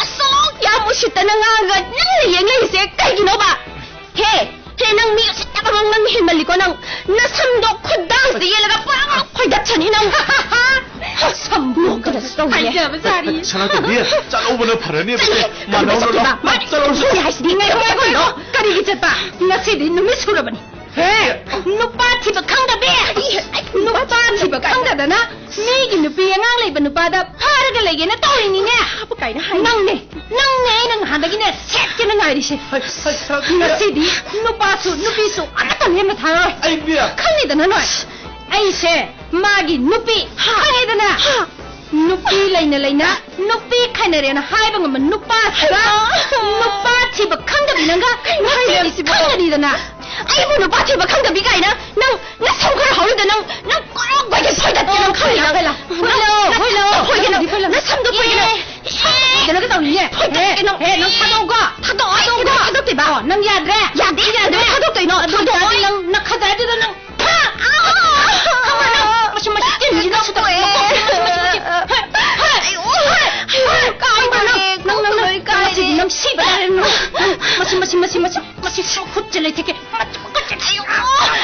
ꯑꯁꯨꯛ ꯌꯥꯝ ꯎꯁꯤꯠꯇꯅ ꯉꯥꯡꯉꯒ ꯅꯪꯅ ꯌꯦꯡ ꯂꯩꯔꯤꯁꯦ ꯀꯩꯒꯤꯅꯣꯕ? ꯍꯦ, ꯍꯦ, ꯅꯪ ꯃꯤ ꯎꯁꯤꯠꯇꯕ ꯃꯑꯣꯡ ꯅꯪ ꯍꯦꯟꯃꯜꯂꯤꯀꯣ ꯅꯪ꯫ ꯅꯁꯝꯗꯣ ꯈꯨꯗꯥꯡꯁꯤꯗ ꯌꯦꯜꯂꯒ ꯄꯨꯔꯥ ꯈꯣꯏꯗꯠꯆꯅꯤ ꯅꯪ꯫ ꯁꯝꯕꯨ ꯅꯣꯛꯀꯗꯁꯨ ꯇꯧꯔꯤꯅꯦ꯫ ꯍꯥꯏꯖꯕ ꯁꯥꯔꯤ꯫ ꯁꯅꯥꯇꯣꯝꯕꯤ, ꯆꯠꯍꯧꯕꯅ ꯐꯔꯅꯤ꯫ ꯆꯠꯂꯣ, ꯃꯥꯅꯧ ꯆꯠꯂꯣ, ꯆꯠꯂꯣ꯫ ꯃꯥ ꯆꯠꯂꯣ, ꯆꯠꯂꯣ꯫ ꯍꯥꯏꯁꯤꯗꯤ ꯉꯥꯏꯈꯣ, ꯉꯥꯏꯈꯣ, ꯉꯥꯏꯈꯣ꯫ ꯀꯔꯤꯒꯤ ꯆꯠꯄ? ꯉꯁꯤꯗꯤ ꯅꯨꯃꯤꯠ ꯁꯨꯔꯕꯅꯤ꯫ ꯍꯦ, ꯅꯨꯄꯥ ꯊꯤꯕ ꯈꯪꯗꯕꯤ! ꯅꯨꯄꯥ ꯊꯤꯕ ꯈꯪꯗꯗꯅ ꯃꯤꯒꯤ ꯅꯨꯄꯤ ꯑꯉꯥꯡ ꯂꯩꯕ ꯅꯨꯄꯥꯗ ꯐꯥꯔꯒ ꯂꯩꯒꯦꯅ ꯇꯧꯔꯤꯅꯤꯅꯦ꯫ ꯐꯥꯕ ꯀꯥꯏꯅ ꯍꯥꯏ꯫ ꯅꯪꯅꯦ, ꯅꯪꯅꯦ ꯑꯩꯅ ꯅꯍꯥꯟꯗꯒꯤꯅꯦ ꯁꯦꯠꯀꯦꯅ ꯉꯥꯏꯔꯤꯁꯦ꯫ ꯍꯩ, ꯍꯩ, ꯍꯩ, ꯉꯁꯤꯗꯤ ꯅꯨꯄꯥꯁꯨ ꯅꯨꯄꯤꯁꯨ ꯑꯃꯠꯇ ꯂꯦꯝꯅ ꯊꯥꯔꯔꯣꯏ꯫ ꯑꯩ ꯕꯤꯌꯥ꯫ ꯈꯪꯉꯤꯗꯅ ꯅꯣꯏ꯫ ꯑꯩꯁꯦ ꯃꯥꯒꯤ ꯅꯨꯄꯤ ꯈꯪꯉꯦꯗꯅ꯫ ꯅꯨꯄꯤ ꯂꯩꯅ ꯂꯩꯅ ꯅꯨꯄꯤ ꯈꯥꯏꯅꯔꯦꯅ ꯍꯥꯏꯕ ꯉꯝꯕ ꯅꯨꯄꯥꯁꯤꯒ ꯍꯩꯃꯥ! ꯅꯨꯄꯥ ꯊꯤꯕ ꯈꯪꯗꯕꯤ ꯅꯪꯒ ꯀꯩꯅꯣ ꯍꯥꯏꯔꯤꯁꯤꯕꯣ? ꯈꯪꯒꯅꯤꯗꯅ꯫ ꯑꯩꯕꯨ ꯅꯨꯄꯥ ꯊꯤꯕ ꯈꯪꯗꯕꯤ ꯀꯥꯏꯅ ꯅꯪ ꯅꯁꯝ ꯈꯔ ꯍꯧꯔꯤꯗꯣ ꯅꯪ ꯅꯪ ꯀꯣꯔꯣꯛ ꯀꯣꯏꯒꯦ ꯁꯣꯏꯗꯠꯀꯦ ꯅꯪ ꯈꯪꯉꯤ ꯅꯪ꯫ ꯍꯣꯏꯂꯥ, ꯍꯣꯏꯂꯥ, ꯅꯪ ꯍꯣꯏꯂꯥ, ꯅꯁꯝꯗꯣ ꯐꯣꯏꯒꯦ ꯅꯪ꯫ ꯍꯣꯏꯂꯥ, ꯅꯁꯝꯗꯣ ꯐꯣꯏꯒꯦ ꯅꯪ꯫ ꯑꯦ! ꯁꯝꯗꯣ ꯐꯣꯏꯗꯅ ꯀꯩꯗꯧꯅꯤꯌꯦ? ꯐꯣꯏꯗꯠꯀꯦ ꯅꯪ꯫ ꯑꯦ, ꯅꯪ ꯊꯥꯗꯣꯛꯑꯣ꯫ ꯊꯥꯗꯣꯛꯑꯣ, ꯊꯥꯗꯣꯛꯑꯣ꯫ ꯊꯥꯗꯣꯛꯇꯦꯕ꯫ ꯑꯣ, ꯅꯪ ꯌꯥꯗ꯭ꯔꯦ? ꯌꯥꯗꯦ, ꯌꯥꯗ꯭ꯔꯦ꯫ ꯊꯥꯗꯣꯛꯇꯣꯏꯅꯣ? ꯊꯥꯗꯣꯛꯑꯣ꯫ ꯅꯪ ꯅꯈꯗ꯭ꯔꯗꯨꯗ ꯅꯪ꯫ ꯍꯥ! ꯑꯥ! ꯈꯪꯕ꯭ꯔꯥ ꯅꯪ? ꯃꯁꯤ, ꯃꯁꯤ ꯇꯤꯟꯁꯤꯅ ꯁꯨꯇ-, ꯀꯞꯄꯣꯏ꯫ ꯃꯁꯤ, ꯃꯁꯤ, ꯃꯁꯤ, ꯃꯁꯤ꯫ ꯍꯥꯏ, ꯍꯥꯏ, ꯍꯥꯏ꯫ ꯑꯌꯣ! ꯍꯥꯏ, ꯍꯥꯏ, ꯅꯪ, ꯅꯪ, ꯅꯪ, ꯂꯣꯏ ꯅꯪ ꯉꯁꯤꯗꯤ ꯀꯥꯏꯔꯦ꯫ ꯅꯪ ꯁꯤꯕ ꯇꯥꯔꯦ, ꯅꯪ꯫ ꯅꯪ ꯃꯁꯤ, ꯃꯁꯤ, ꯃꯁꯤ, ꯃꯁꯤ, ꯃꯁꯤ ꯈꯨꯠꯁꯦ ꯂꯩꯊꯦꯛꯀꯦ꯫ ꯃꯁꯤ ꯈꯨꯠꯁꯦ ꯂꯩꯊꯦꯛꯀꯦ꯫ ꯑꯌꯣ!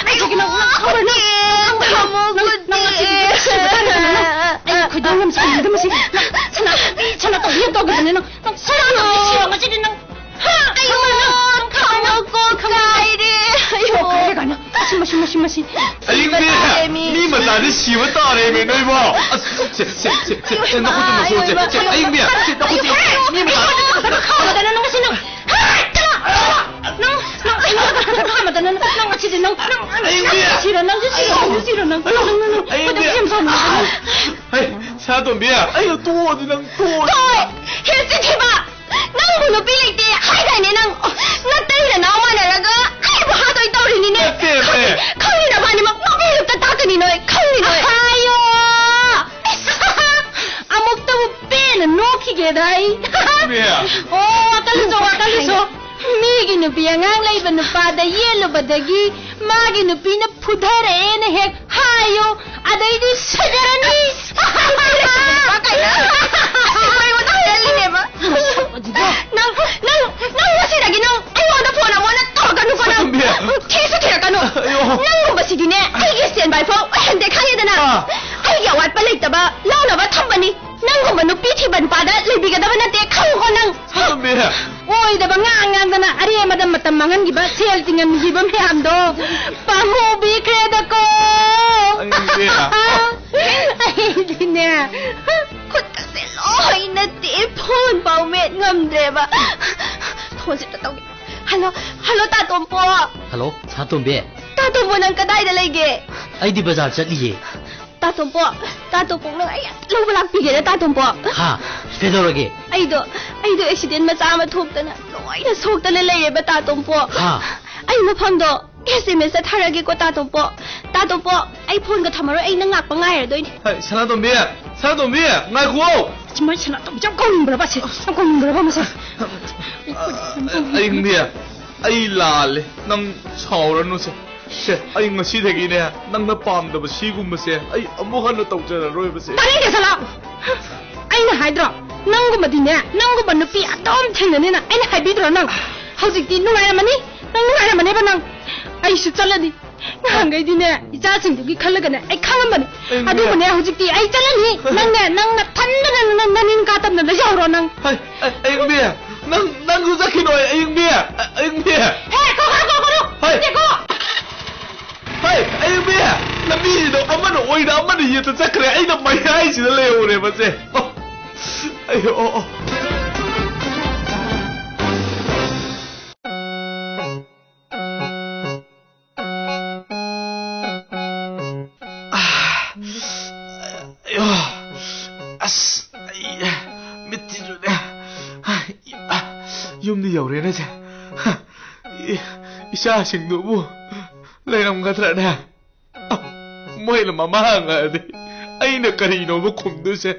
ꯂꯩꯊꯦꯛꯀꯦ, ꯅꯪ, ꯅꯪ ꯈꯪꯕ꯭ꯔꯥ, ꯅꯪ? ꯈꯨꯠꯇꯤ! ꯅꯪ, ꯅꯪ, ꯊꯝꯃꯣ, ꯅꯪ ꯉꯁꯤꯗꯤ ꯈꯨꯠꯇꯤ! ꯅꯪ ꯁꯤꯕ ꯇꯥꯔꯦ, ꯅꯪ꯫ ꯑꯩ ꯈꯣꯏꯗꯧ ꯌꯥꯝ ꯁꯥꯎꯅꯤꯡꯉꯦꯗ ꯃꯁꯤ꯫ ꯅꯪ ꯁꯅꯥ, ꯁꯅꯥꯇꯣꯝꯕꯤ ꯌꯥꯝ ꯇꯧꯈꯤꯕꯅꯦ, ꯅꯪ꯫ ꯅꯪ ꯁꯅꯥꯇꯣꯝꯕꯤ ꯁꯤꯔꯣ ꯉꯁꯤꯗꯤ ꯅꯪ꯫ ꯍꯥ! ꯑꯌꯣ! ꯈꯪꯕ꯭ꯔꯥ ꯅꯪ? ꯅꯪ ꯈꯪꯕ꯭ꯔꯥ ꯅꯪ? ꯊꯝꯃꯣ, ꯀꯣꯛ ꯀꯥꯏꯔꯦ! ꯑꯌꯣ! ꯀꯣꯛ ꯀꯥꯏꯔꯦ ꯀꯥꯏꯅ꯫ ꯃꯁꯤ, ꯃꯁꯤ, ꯃꯁꯤ, ꯃꯁꯤ꯫ ꯑꯌꯤꯡꯕꯤ! ꯃꯤ ꯃꯆꯥꯗꯤ ꯁꯤꯕ ꯇꯥꯔꯦꯃꯦ ꯅꯣꯏꯕꯣ! ꯑꯁ, ꯁꯦ, ꯁꯦ, ꯁꯦ, ꯁꯦ, ꯁꯦ, ꯅꯈꯨꯠꯇꯨ ꯅꯨꯁꯨ, ꯁꯦ, ꯁꯦ, ꯑꯌꯤꯡꯕꯤ! ꯁꯦ, ꯅꯈꯨꯠꯁꯦ, ꯃꯤ ꯃꯆꯥꯗꯤ ꯁꯤꯕ ꯇꯥꯔꯦ꯫ ꯈꯥꯝꯃꯗꯅ ꯅꯪ ꯉꯁꯤ ꯅꯪ꯫ ꯍꯥ! ꯆꯠꯂꯣ! ꯆꯠꯂꯣ! ꯅꯪ, ꯅꯪ, ꯅꯪ ꯈꯥꯝꯃꯗꯅ ꯅꯪ, ꯅꯪ ꯉꯁꯤꯗꯤ ꯅꯪ, ꯅꯪ, ꯅꯪ ꯑꯌꯤꯡꯕꯤ! ꯁꯤꯔꯣ, ꯅꯪꯁꯨ ꯁꯤꯔꯣ, ꯅꯪꯁꯨ ꯁꯤꯔꯣ, ꯅꯪ, ꯅꯪ, ꯅꯪ, ꯅꯪ꯫ ꯑꯌꯤꯡꯕꯤ! ꯈꯣꯏꯗꯧ ꯌꯥꯝ ꯁꯥꯎꯅꯤꯡꯉꯦ꯫ ꯍꯩ, ꯁꯅꯥꯇꯣꯝꯕꯤ! ꯑꯩ ꯇꯣꯛꯑꯣꯗꯤ ꯅꯪ ꯇꯣꯛꯑꯣꯗꯤ꯫ ꯇꯣꯛꯑꯣꯏ! ꯍꯦ ꯆꯤꯟꯊꯤꯕ! ꯅꯪꯕꯨ ꯅꯨꯄꯤ ꯂꯩꯇꯦ ꯍꯥꯏꯗꯥꯏꯅꯦ ꯅꯪ? ꯅꯇꯩ ꯅꯅꯥꯎ ꯃꯥꯟꯅꯔꯒ ꯑꯩꯕꯨ ꯍꯥꯠꯇꯣꯏ ꯇꯧꯔꯤꯅꯤꯅꯦ꯫ ꯅꯠꯇꯦꯃꯦ꯫ ꯈꯪꯉꯤ, ꯈꯪꯉꯤ ꯅꯕꯥꯅꯤꯃꯛ ꯅꯨꯄꯤ ꯂꯨꯞꯇ ꯇꯥꯛꯀꯅꯤ꯫ ꯑꯣ, ꯋꯥꯀꯜꯂꯨꯆꯣ, ꯋꯥꯀꯜꯂꯨꯆꯣ꯫ ꯃꯤꯒꯤ ꯅꯨꯄꯤ ꯑꯉꯥꯡ ꯂꯩꯕ ꯅꯨꯄꯥꯗ ꯌꯦꯠꯂꯨꯕꯗꯒꯤ ꯃꯥꯒꯤ ꯅꯨꯄꯤꯅ ꯐꯨꯊꯔꯛꯑꯦꯅ ꯍꯦꯛ ꯍꯥꯏꯌꯨ, ꯑꯗꯩꯗꯤ ꯁꯤꯖꯔꯅꯤ꯫ ꯅꯨꯄꯥ ꯀꯥꯏꯅ꯫ ꯑꯁꯦꯡꯕ ꯑꯩꯉꯣꯟꯗ ꯍꯥꯏꯍꯜꯂꯤꯅꯦꯕ꯫ ꯅꯪ, ꯅꯪ, ꯅꯪ ꯉꯁꯤꯗꯒꯤ ꯅꯪ ꯑꯩꯉꯣꯟꯗ ꯐꯣꯟ ꯑꯃꯨꯛ ꯍꯟꯅ ꯇꯧꯔꯛꯀꯅꯨꯀꯣ ꯅꯪ꯫ ꯁꯣꯝꯕꯤ꯫ ꯊꯤꯁꯨ ꯊꯤꯔꯛꯀꯅꯨ꯫ ꯑꯌꯣ꯫ ꯅꯪꯒꯨꯝꯕꯁꯤꯗꯤꯅꯦ ꯑꯩꯒꯤ stand by ꯐꯥꯎ ꯑꯣꯏꯍꯟꯗꯦ ꯈꯪꯉꯦꯗꯅ꯫ ꯑꯥ꯫ ꯑꯩꯒꯤ ꯑꯋꯥꯠꯄ ꯂꯩꯇꯕ ꯂꯧꯅꯕ ꯊꯝꯕꯅꯤ꯫ ꯅꯪꯒꯨꯝꯕ ꯅꯨꯄꯤ ꯊꯤꯕ ꯅꯨꯄꯥꯗ ꯂꯩꯕꯤꯒꯗꯕ ꯅꯠꯇꯦ ꯈꯪꯉꯨꯀꯣ ꯅꯪ꯫ ꯁꯣꯝꯕꯤ꯫ ꯑꯣꯏꯗꯕ ꯉꯥꯡ ꯉꯥꯡꯗꯅ ꯑꯔꯦꯝꯕꯗ ꯃꯇꯝ ꯃꯥꯡꯍꯟꯈꯤꯕ, ꯁꯦꯜ ꯇꯤꯡꯍꯟꯈꯤꯕ ꯃꯌꯥꯝꯗꯣ ꯄꯥꯝꯃꯨꯕꯤꯈ꯭ꯔꯦꯗꯀꯣ꯫ ꯑꯩꯗꯤ꯫ ꯑꯩꯗꯤꯅꯦ꯫ ꯈꯨꯠꯀꯁꯦ ꯂꯣꯏꯅ ꯇꯦꯛꯑꯦ, ꯐꯣꯟ ꯐꯥꯎ ꯃꯦꯠ ꯉꯝꯗ꯭ꯔꯦꯕ꯫ ꯐꯣꯟꯁꯦ ꯑꯝꯇ ꯇꯧꯒꯦ꯫ ꯍꯜꯂꯣ, ꯍꯜꯂꯣ, ꯇꯥ ꯇꯣꯝꯄꯣ꯫ ꯍꯜꯂꯣ, ꯁꯅꯥꯇꯣꯝꯕꯤ꯫ ꯇꯥ ꯇꯣꯝꯄꯣ, ꯅꯪ ꯀꯗꯥꯏꯗ ꯂꯩꯒꯦ? ꯑꯩꯗꯤ ꯕꯖꯥꯔ ꯆꯠꯂꯤꯌꯦ꯫ ꯇꯥ ꯇꯣꯝꯄꯣ, ꯇꯥ ꯇꯣꯝꯄꯣ, ꯅꯪ ꯑꯩ ꯂꯧꯕ ꯂꯥꯛꯄꯤꯒꯦꯔꯥ, ꯇꯥ ꯇꯣꯝꯄꯣ? ꯍꯥ? ꯀꯩꯗꯧꯔꯒꯦ? ꯑꯩꯗꯣ, ꯑꯩꯗꯣ accident ꯃꯆꯥ ꯑꯃ ꯊꯣꯛꯇꯅ ꯂꯣꯏꯅ ꯁꯣꯛꯇꯅ ꯂꯩꯔꯦꯕ, ꯇꯥ ꯇꯣꯝꯄꯣ꯫ ꯍꯥ? ꯑꯩ ꯃꯐꯝꯗꯣ S M S ꯇ ꯊꯥꯔꯛꯑꯒꯦꯀꯣ, ꯇꯥ ꯇꯣꯝꯄꯣ꯫ ꯇꯥ ꯇꯣꯝꯄꯣ, ꯑꯩ ꯐꯣꯟꯒ ꯊꯝꯃꯔꯣꯏ, ꯑꯩ ꯅꯪ ꯉꯥꯛꯄ ꯉꯥꯏꯔꯗꯣꯏꯅꯦ꯫ ꯍꯩ, ꯁꯅꯥꯇꯣꯝꯕꯤ, ꯁꯅꯥꯇꯣꯝꯕꯤ, ꯉꯥꯏꯈꯨꯑꯣ꯫ ꯃꯣꯏ ꯁꯅꯥꯇꯣꯝꯕꯤ ꯌꯥꯝ ꯀꯧꯅꯤꯡꯕ꯭ꯔꯕ ꯁꯦ? ꯌꯥꯝ ꯀꯧꯅꯤꯡꯕ꯭ꯔꯕ ꯃꯁꯦ? ꯑꯌꯤꯡꯕꯤ, ꯑꯩ ꯂꯥꯜꯂꯦ, ꯅꯪ ꯁꯥꯎꯔꯅꯨꯁꯦ꯫ ꯁꯦ, ꯑꯩ ꯉꯁꯤꯗꯒꯤꯅꯦ, ꯅꯪꯅ ꯄꯥꯝꯗꯕ ꯁꯤꯒꯨꯝꯕꯁꯦ ꯑꯩ ꯑꯃꯨꯛ ꯍꯟꯅ ꯇꯧꯖꯔꯔꯣꯏꯕꯁꯦ꯫ ꯇꯥꯅꯤꯡꯗꯦ ꯁꯂꯥ! ꯑꯩꯅ ꯍꯥꯏꯗ꯭ꯔꯣ, ꯅꯪꯒꯨꯝꯕꯗꯤꯅꯦ, ꯅꯪꯒꯨꯝꯕ ꯅꯨꯄꯤ ꯑꯗꯨꯝ ꯊꯦꯡꯅꯅꯤꯅ ꯑꯩꯅ ꯍꯥꯏꯕꯤꯗ꯭ꯔꯣ ꯅꯪ? ꯍꯧꯖꯤꯛꯇꯤ ꯅꯨꯡꯉꯥꯏꯔꯝꯃꯅꯤ, ꯅꯪ ꯅꯨꯡꯉꯥꯏꯔꯝꯃꯅꯦꯕ ꯅꯪ꯫ ꯑꯩꯁꯨ ꯆꯠꯂꯅꯤ꯫ ꯅꯍꯥꯟꯈꯩꯗꯤꯅꯦ, ꯏꯆꯥꯁꯤꯡꯗꯨꯒꯤ ꯈꯜꯂꯒꯅꯦ ꯑꯩ ꯈꯪꯉꯝꯕꯅꯤ꯫ ꯑꯩꯅꯦ꯫ ꯑꯗꯨꯕꯨꯅꯦ, ꯍꯧꯖꯤꯛꯇꯤ ꯑꯩ ꯆꯠꯂꯅꯤ꯫ ꯅꯪꯅꯦ, ꯅꯪ ꯅꯊꯟꯗꯅ ꯅꯪ ꯅꯅꯤꯡ ꯀꯥ ꯇꯝꯅ ꯂꯩꯖꯍꯧꯔꯣ ꯅꯪ꯫ ꯍꯩ, ꯑ-, ꯑꯌꯤꯡꯕꯤ, ꯅꯪ, ꯅꯪꯁꯨ ꯆꯠꯈꯤꯅꯣ, ꯑꯌꯤꯡꯕꯤ, ꯑ-, ꯑꯌꯤꯡꯕꯤ꯫ ꯍꯦ, ꯀꯧꯒꯅꯨ, ꯀꯧꯒꯅꯨ! ꯍꯩ! ꯅꯠꯇꯦꯀꯣ! ꯍꯩ, ꯑꯌꯤꯡꯕꯤ! ꯂꯝꯕꯤꯁꯤꯗ ꯑꯃꯅ ꯑꯣꯏꯗ ꯑꯃꯅ ꯌꯦꯠꯇ ꯆꯠꯈ꯭ꯔꯦ, ꯑꯩꯅ ꯃꯌꯥꯏꯁꯤꯗ ꯂꯩꯍꯧꯔꯦ ꯃꯁꯦ꯫ ꯑꯣ, ꯑꯩ, ꯑꯣ, ꯑꯣ꯫ ꯑꯁ, ꯑꯩ ꯃꯤꯠꯁꯤꯁꯨꯅꯦ꯫ ꯌꯨꯝꯗꯤ ꯌꯧꯔꯦꯅꯦ ꯁꯦ꯫ ꯏ-, ꯏꯆꯥꯁꯤꯡꯗꯨꯕꯨ ꯂꯩꯔꯝꯒꯗ꯭ꯔꯅꯦ? ꯃꯣꯏꯅ ꯃꯃꯥ ꯍꯪꯉꯛꯑꯗꯤ ꯑꯩꯅ ꯀꯔꯤꯅꯣꯕ ꯈꯨꯝꯗꯣꯏꯁꯦ?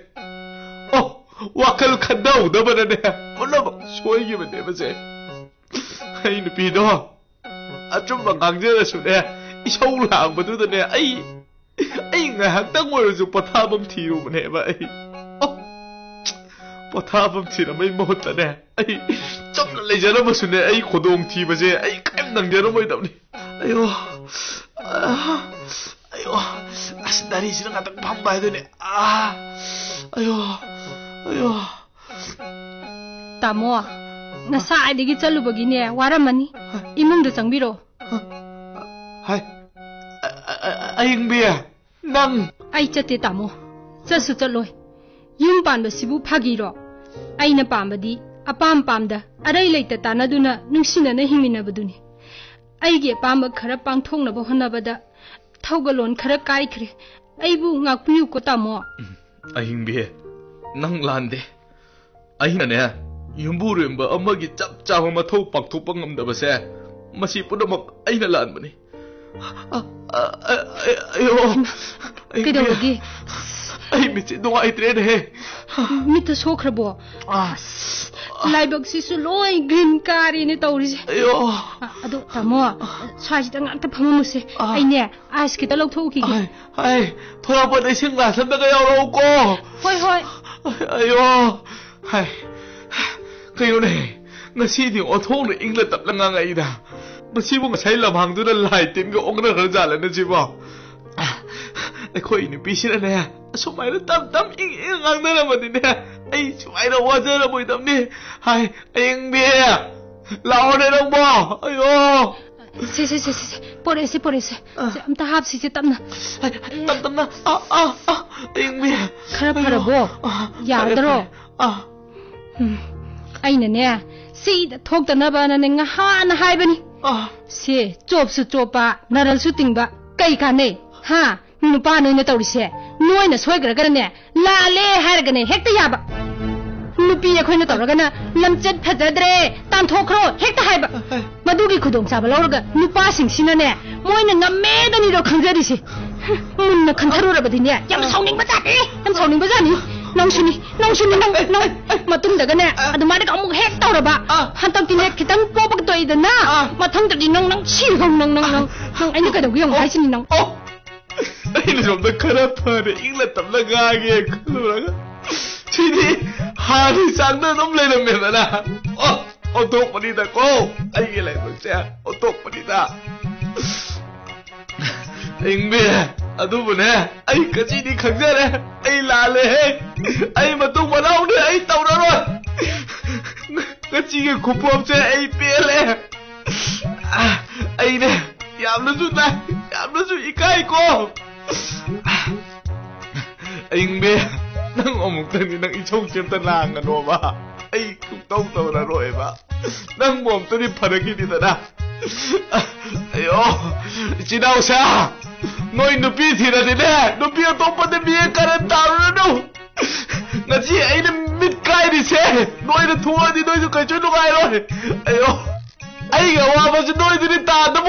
ꯑꯣ, ꯋꯥꯈꯜ ꯈꯟꯊꯍꯧꯗꯕꯅꯅꯦ, ꯄꯨꯝꯅꯃꯛ ꯁꯣꯏꯈꯤꯕꯅꯦꯕꯁꯦ꯫ ꯑꯩ ꯅꯨꯄꯤꯗꯣ ꯑꯆꯨꯝꯕ ꯉꯥꯡꯖꯔꯁꯨꯅꯦ, ꯏꯁꯧ ꯂꯥꯡꯕꯗꯨꯗꯅꯦ, ꯑꯩ, ꯑꯩ ꯉꯥꯏꯍꯥꯛꯇꯪ ꯑꯣꯏꯔꯁꯨ ꯄꯣꯊꯥꯐꯝ ꯊꯤꯔꯨꯕꯅꯦꯕ ꯑꯩ꯫ ꯑꯣ, ꯄꯣꯊꯥꯐꯝ ꯊꯤꯔꯝꯕꯩ ꯃꯍꯨꯠꯇꯅꯦ, ꯑꯩ ꯆꯨꯝꯅ ꯂꯩꯖꯔꯝꯃꯁꯨꯅꯦ, ꯑꯩ ꯈꯨꯗꯣꯡ ꯊꯤꯕꯁꯦ ꯑꯩ ꯀꯔꯤꯝ ꯅꯪꯖꯔꯝꯃꯣꯏꯗꯕꯅꯤ꯫ ꯑꯌꯣ, ꯑꯥ, ꯑꯌꯣ, ꯑꯁ, ꯗꯥꯏꯔꯤꯁꯤꯅ ꯉꯥꯛꯇꯪ ꯐꯝꯕ ꯍꯥꯏꯗꯨꯅꯦ꯫ ꯑꯥ, ꯑꯌꯣ, ꯑꯌꯣ꯫ ꯇꯥꯃꯣ, ꯉꯁꯥꯏꯗꯒꯤ ꯆꯠꯂꯨꯕꯒꯤꯅꯦ, ꯋꯥꯔꯝꯃꯅꯤ꯫ ꯏꯃꯨꯡꯗ ꯆꯪꯕꯤꯔꯣ꯫ ꯍꯥꯏ, ꯑ-, ꯑ-, ꯑ-, ꯑꯌꯤꯡꯕꯤ, ꯅꯪ꯫ ꯑꯩ ꯆꯠꯇꯦ, ꯇꯥꯃꯣ꯫ ꯆꯠꯁꯨ ꯆꯠꯂꯣꯏ꯫ ꯌꯨꯝ ꯄꯥꯟꯕꯁꯤꯕꯨ ꯐꯥꯒꯤꯔꯣ? ꯑꯩꯅ ꯄꯥꯝꯕꯗꯤ ꯑꯄꯥꯝ ꯄꯥꯝꯗ ꯑꯔꯩ ꯂꯩꯇ ꯇꯥꯟꯅꯗꯨꯅ ꯅꯨꯡꯁꯤꯅꯅ ꯍꯤꯡꯃꯤꯟꯅꯕꯗꯨꯅꯤ꯫ ꯑꯩꯒꯤ ꯑꯄꯥꯝꯕ ꯈꯔ ꯄꯥꯡꯊꯣꯛꯅꯕ ꯍꯣꯠꯅꯕꯗ ꯊꯧꯒꯜꯂꯣꯟ ꯈꯔ ꯀꯥꯏꯈ꯭ꯔꯦ꯫ ꯑꯩꯕꯨ ꯉꯥꯛꯄꯤꯌꯨꯀꯣ, ꯇꯥꯃꯣ꯫ ꯑꯍꯤꯡꯕꯤ, ꯅꯪ ꯂꯥꯟꯗꯦ꯫ ꯑꯩꯅꯅꯦ, ꯌꯨꯝꯕꯨꯔꯦꯝꯕ ꯑꯃꯒꯤ ꯆꯞ ꯆꯥꯕ ꯃꯊꯧ ꯄꯥꯡꯊꯣꯛꯄ ꯉꯝꯗꯕꯁꯦ, ꯃꯁꯤ ꯄꯨꯝꯅꯃꯛ ꯑꯩꯅ ꯂꯥꯟꯕꯅꯤ꯫ ꯑ, ꯑ, ꯑ, ꯑ, ꯑꯌꯣ, ꯑꯍꯤꯡꯕꯤ, ꯀꯩꯗꯧꯔꯒꯦ? ꯑꯩ ꯃꯤꯠꯁꯦ ꯅꯨꯡꯉꯥꯏꯇ꯭ꯔꯦꯅꯦꯍꯦ꯫ ꯃꯤꯠꯇ ꯁꯣꯛꯈ꯭ꯔꯕꯣ? ꯑ, ꯂꯥꯏꯕꯛꯁꯤꯁꯨ ꯂꯣꯏ ꯒ꯭ꯔꯤꯟ ꯀꯥꯔꯦꯅꯦ ꯇꯧꯔꯤꯁꯦ꯫ ꯑꯌꯣ꯫ ꯑ, ꯑꯗꯣ ꯇꯥꯃꯣ, ꯁ꯭ꯋꯥꯏꯁꯤꯗ ꯉꯥꯛꯇ ꯐꯝꯃꯝꯃꯨꯁꯦ꯫ ꯑ꯫ ꯑꯩꯅꯦ, ꯑꯥꯏꯁ ꯈꯤꯇ ꯂꯧꯊꯣꯛꯎꯈꯤꯒꯦ꯫ ꯑꯩ, ꯑꯩ, ꯊꯣꯔꯛꯄꯗ ꯏꯁꯤꯡ ꯒ꯭ꯂꯥꯁ ꯑꯝꯇꯒ ꯌꯥꯎꯔꯛꯎꯀꯣ꯫ ꯍꯣꯏ, ꯍꯣꯏ꯫ ꯑꯌꯣ꯫ ꯍꯥꯏ꯫ ꯀꯩꯅꯣꯅꯦ? ꯉꯁꯤꯗꯤ ꯑꯣꯟꯊꯣꯛꯅ ꯏꯪꯅ ꯇꯞꯅ ꯉꯥꯡꯉꯛꯏꯗ꯫ ꯃꯁꯤꯕꯨ ꯉꯁꯥꯏ ꯂꯝꯍꯥꯡꯗꯨꯅ ꯂꯥꯏ ꯇꯤꯟꯒ ꯑꯣꯛꯅꯈ꯭ꯔ ꯖꯥꯠꯂꯅꯦ ꯁꯤꯕꯣ? ꯑꯩꯈꯣꯏ ꯅꯨꯄꯤꯁꯤꯅꯅꯦ, ꯑꯁꯨꯃꯥꯏꯅ ꯇꯞ ꯇꯞ ꯏꯪ ꯏꯪ ꯉꯥꯡꯅꯔꯝꯃꯗꯤꯅꯦ, ꯑꯩ ꯁꯨꯃꯥꯏꯅ ꯋꯥꯖꯔꯝꯃꯣꯏꯗꯕꯅꯤ꯫ ꯍꯥꯏ, ꯑꯌꯤꯡꯕꯤ, ꯂꯥꯛꯑꯣꯅꯦ ꯅꯪꯕꯣ꯫ ꯑꯌꯣ꯫ ꯁꯦ, ꯁꯦ, ꯁꯦ, ꯁꯦ, ꯁꯦ꯫ ꯄꯣꯔꯛꯑꯦꯁꯦ, ꯄꯣꯔꯛꯑꯦꯁꯦ꯫ ꯑꯥ꯫ ꯁꯦ, ꯑꯝꯇ ꯍꯥꯞꯁꯤꯁꯦ ꯇꯞꯅ꯫ ꯑꯥ, ꯇꯞ ꯇꯞꯅ꯫ ꯑꯥ, ꯑꯥ, ꯑꯥ꯫ ꯑꯌꯤꯡꯕꯤ꯫ ꯈꯔ ꯐꯔꯕꯣ? ꯑꯥ, ꯐꯔꯦ, ꯌꯥꯔꯗꯔꯣ? ꯐꯔꯦ꯫ ꯑꯥ꯫ ꯎꯝ꯫ ꯑꯩꯅꯅꯦ, ꯁꯤꯗ ꯊꯣꯛꯇꯅꯕꯅꯅꯦ ꯉꯍꯥꯟꯅ ꯍꯥꯏꯕꯅꯤ꯫ ꯑꯥ꯫ ꯁꯦ, ꯆꯣꯞꯁꯨ ꯆꯣꯞꯄ, ꯅꯔꯜꯁꯨ ꯇꯤꯡꯕ, ꯀꯩ ꯀꯥꯟꯅꯩ? ꯍꯥ? ꯅꯨꯄꯥ ꯅꯣꯏꯅ ꯇꯧꯔꯤꯁꯦ, ꯅꯣꯏꯅ ꯁꯣꯏꯈ꯭ꯔꯒꯅꯅꯦ, ꯂꯥꯜꯂꯦ ꯍꯥꯏꯔꯒꯅꯦ ꯍꯦꯛꯇ ꯌꯥꯕ꯫ ꯅꯨꯄꯤ ꯑꯩꯈꯣꯏꯅ ꯇꯧꯔꯒꯅ, "ꯂꯝꯆꯠ ꯐꯖꯗ꯭ꯔꯦ, ꯇꯥꯟꯊꯣꯛꯈ꯭ꯔꯣ," ꯍꯦꯛꯇ ꯍꯥꯏꯕ꯫ ꯃꯗꯨꯒꯤ ꯈꯨꯗꯣꯡꯆꯥꯕ ꯂꯧꯔꯒ ꯅꯨꯄꯥꯁꯤꯡꯁꯤꯅꯅꯦ, ꯃꯣꯏꯅ ꯉꯝꯃꯦꯗꯅꯤꯗꯣ ꯈꯪꯖꯔꯤꯁꯦ꯫ ꯃꯨꯟꯅ ꯈꯟꯊꯔꯨꯔꯕꯗꯤꯅꯦ, ꯌꯥꯝ ꯁꯥꯎꯅꯤꯡꯕ ꯖꯥꯠꯅꯤ, ꯌꯥꯝ ꯁꯥꯎꯅꯤꯡꯕ ꯖꯥꯠꯅꯤ꯫ ꯅꯪꯁꯨꯅꯤ, ꯅꯪꯁꯨꯅꯤ, ꯅꯪ, ꯅꯪ ꯃꯇꯨꯡꯗꯒꯅꯦ ꯑꯗꯨꯃꯥꯏꯅꯒ ꯑꯃꯨꯛ ꯍꯦꯛ ꯇꯧꯔꯕ, ꯍꯟꯗꯛꯇꯤꯅꯦ ꯈꯤꯇꯪ ꯄꯣꯕꯒ ꯇꯣꯛꯏꯗꯅ, ꯃꯊꯪꯗꯗꯤ ꯅꯪ, ꯅꯪ ꯁꯤꯔꯒ ꯅꯪ, ꯅꯪ, ꯅꯪ, ꯅꯪ ꯑꯩꯅ ꯀꯩꯗꯧꯒꯦ ꯌꯦꯡꯉꯨ ꯍꯥꯏꯁꯤꯅꯤ ꯅꯪ꯫ ꯑꯣ, ꯑꯩꯅ ꯁꯣꯝꯗ ꯈꯔ ꯐꯔꯦ, ꯏꯪꯅ ꯇꯞꯅ ꯉꯥꯡꯒꯦ ꯈꯜꯂꯨꯔꯒ, ꯁꯤꯗꯤ ꯍꯥꯟꯅꯒꯤ ꯆꯥꯡꯗ ꯑꯗꯨꯝ ꯂꯩꯔꯝꯃꯦꯗꯅ꯫ ꯑꯣ, ꯑꯣꯟꯊꯣꯛꯄꯅꯤꯗꯀꯣ, ꯑꯩꯒꯤ ꯂꯥꯏꯕꯛꯁꯦ ꯑꯣꯟꯊꯣꯛꯄꯅꯤꯗ꯫ ꯏꯪꯕꯤ, ꯑꯗꯨꯕꯨꯅꯦ, ꯑꯩ ꯉꯁꯤꯗꯤ ꯈꯪꯖꯔꯦ, ꯑꯩ ꯂꯥꯜꯂꯦꯍꯦ꯫ ꯑꯩ ꯃꯇꯨꯡ ꯃꯅꯥꯎꯅꯦ ꯑꯩ ꯇꯧꯔꯔꯣꯏ꯫ ꯉꯁꯤꯒꯤ ꯈꯨꯄꯣꯞꯁꯦ ꯑꯩ ꯄꯦꯜꯂꯦ꯫ ꯑꯩꯅꯦ, ꯌꯥꯝꯅꯁꯨ ꯅꯥꯏ, ꯌꯥꯝꯅꯁꯨ ꯏꯀꯥꯏꯀꯣ꯫ ꯑꯏꯪꯕꯤ, ꯅꯪ ꯑꯃꯨꯛꯇꯪꯗꯤ ꯅꯪ ꯏꯁꯧꯁꯦ ꯑꯝꯇ ꯂꯥꯡꯒꯅꯣꯕ꯫ ꯑꯩ ꯁꯨꯛꯇꯧ ꯇꯧꯔꯔꯣꯏꯕ꯫ ꯅꯪꯕꯨ ꯑꯝꯇꯗꯤ ꯐꯔꯛꯈꯤꯅꯤꯗꯅ꯫ ꯑꯌꯣ, ꯏꯆꯤꯟ ꯏꯅꯥꯎꯁꯦ, ꯅꯣꯏ ꯅꯨꯄꯤ ꯊꯤꯔꯗꯤꯅꯦ, ꯅꯨꯄꯤ ꯑꯇꯣꯞꯄꯗ ꯃꯤꯌꯦ ꯀꯔꯟ ꯇꯥꯔꯨꯔꯅꯨ꯫ ꯉꯁꯤ ꯑꯩꯅ ꯃꯤꯠ ꯀꯥꯏꯔꯤꯁꯦ, ꯅꯣꯏꯅ ꯊꯣꯛꯑꯗꯤ ꯅꯣꯏꯁꯨ ꯀꯩꯁꯨ ꯅꯨꯡꯉꯥꯏꯔꯣꯏ꯫ ꯑꯌꯣ, ꯑꯩꯒꯤ ꯑꯋꯥꯕꯁꯤ ꯅꯣꯏꯗꯗꯤ ꯇꯥꯗꯕ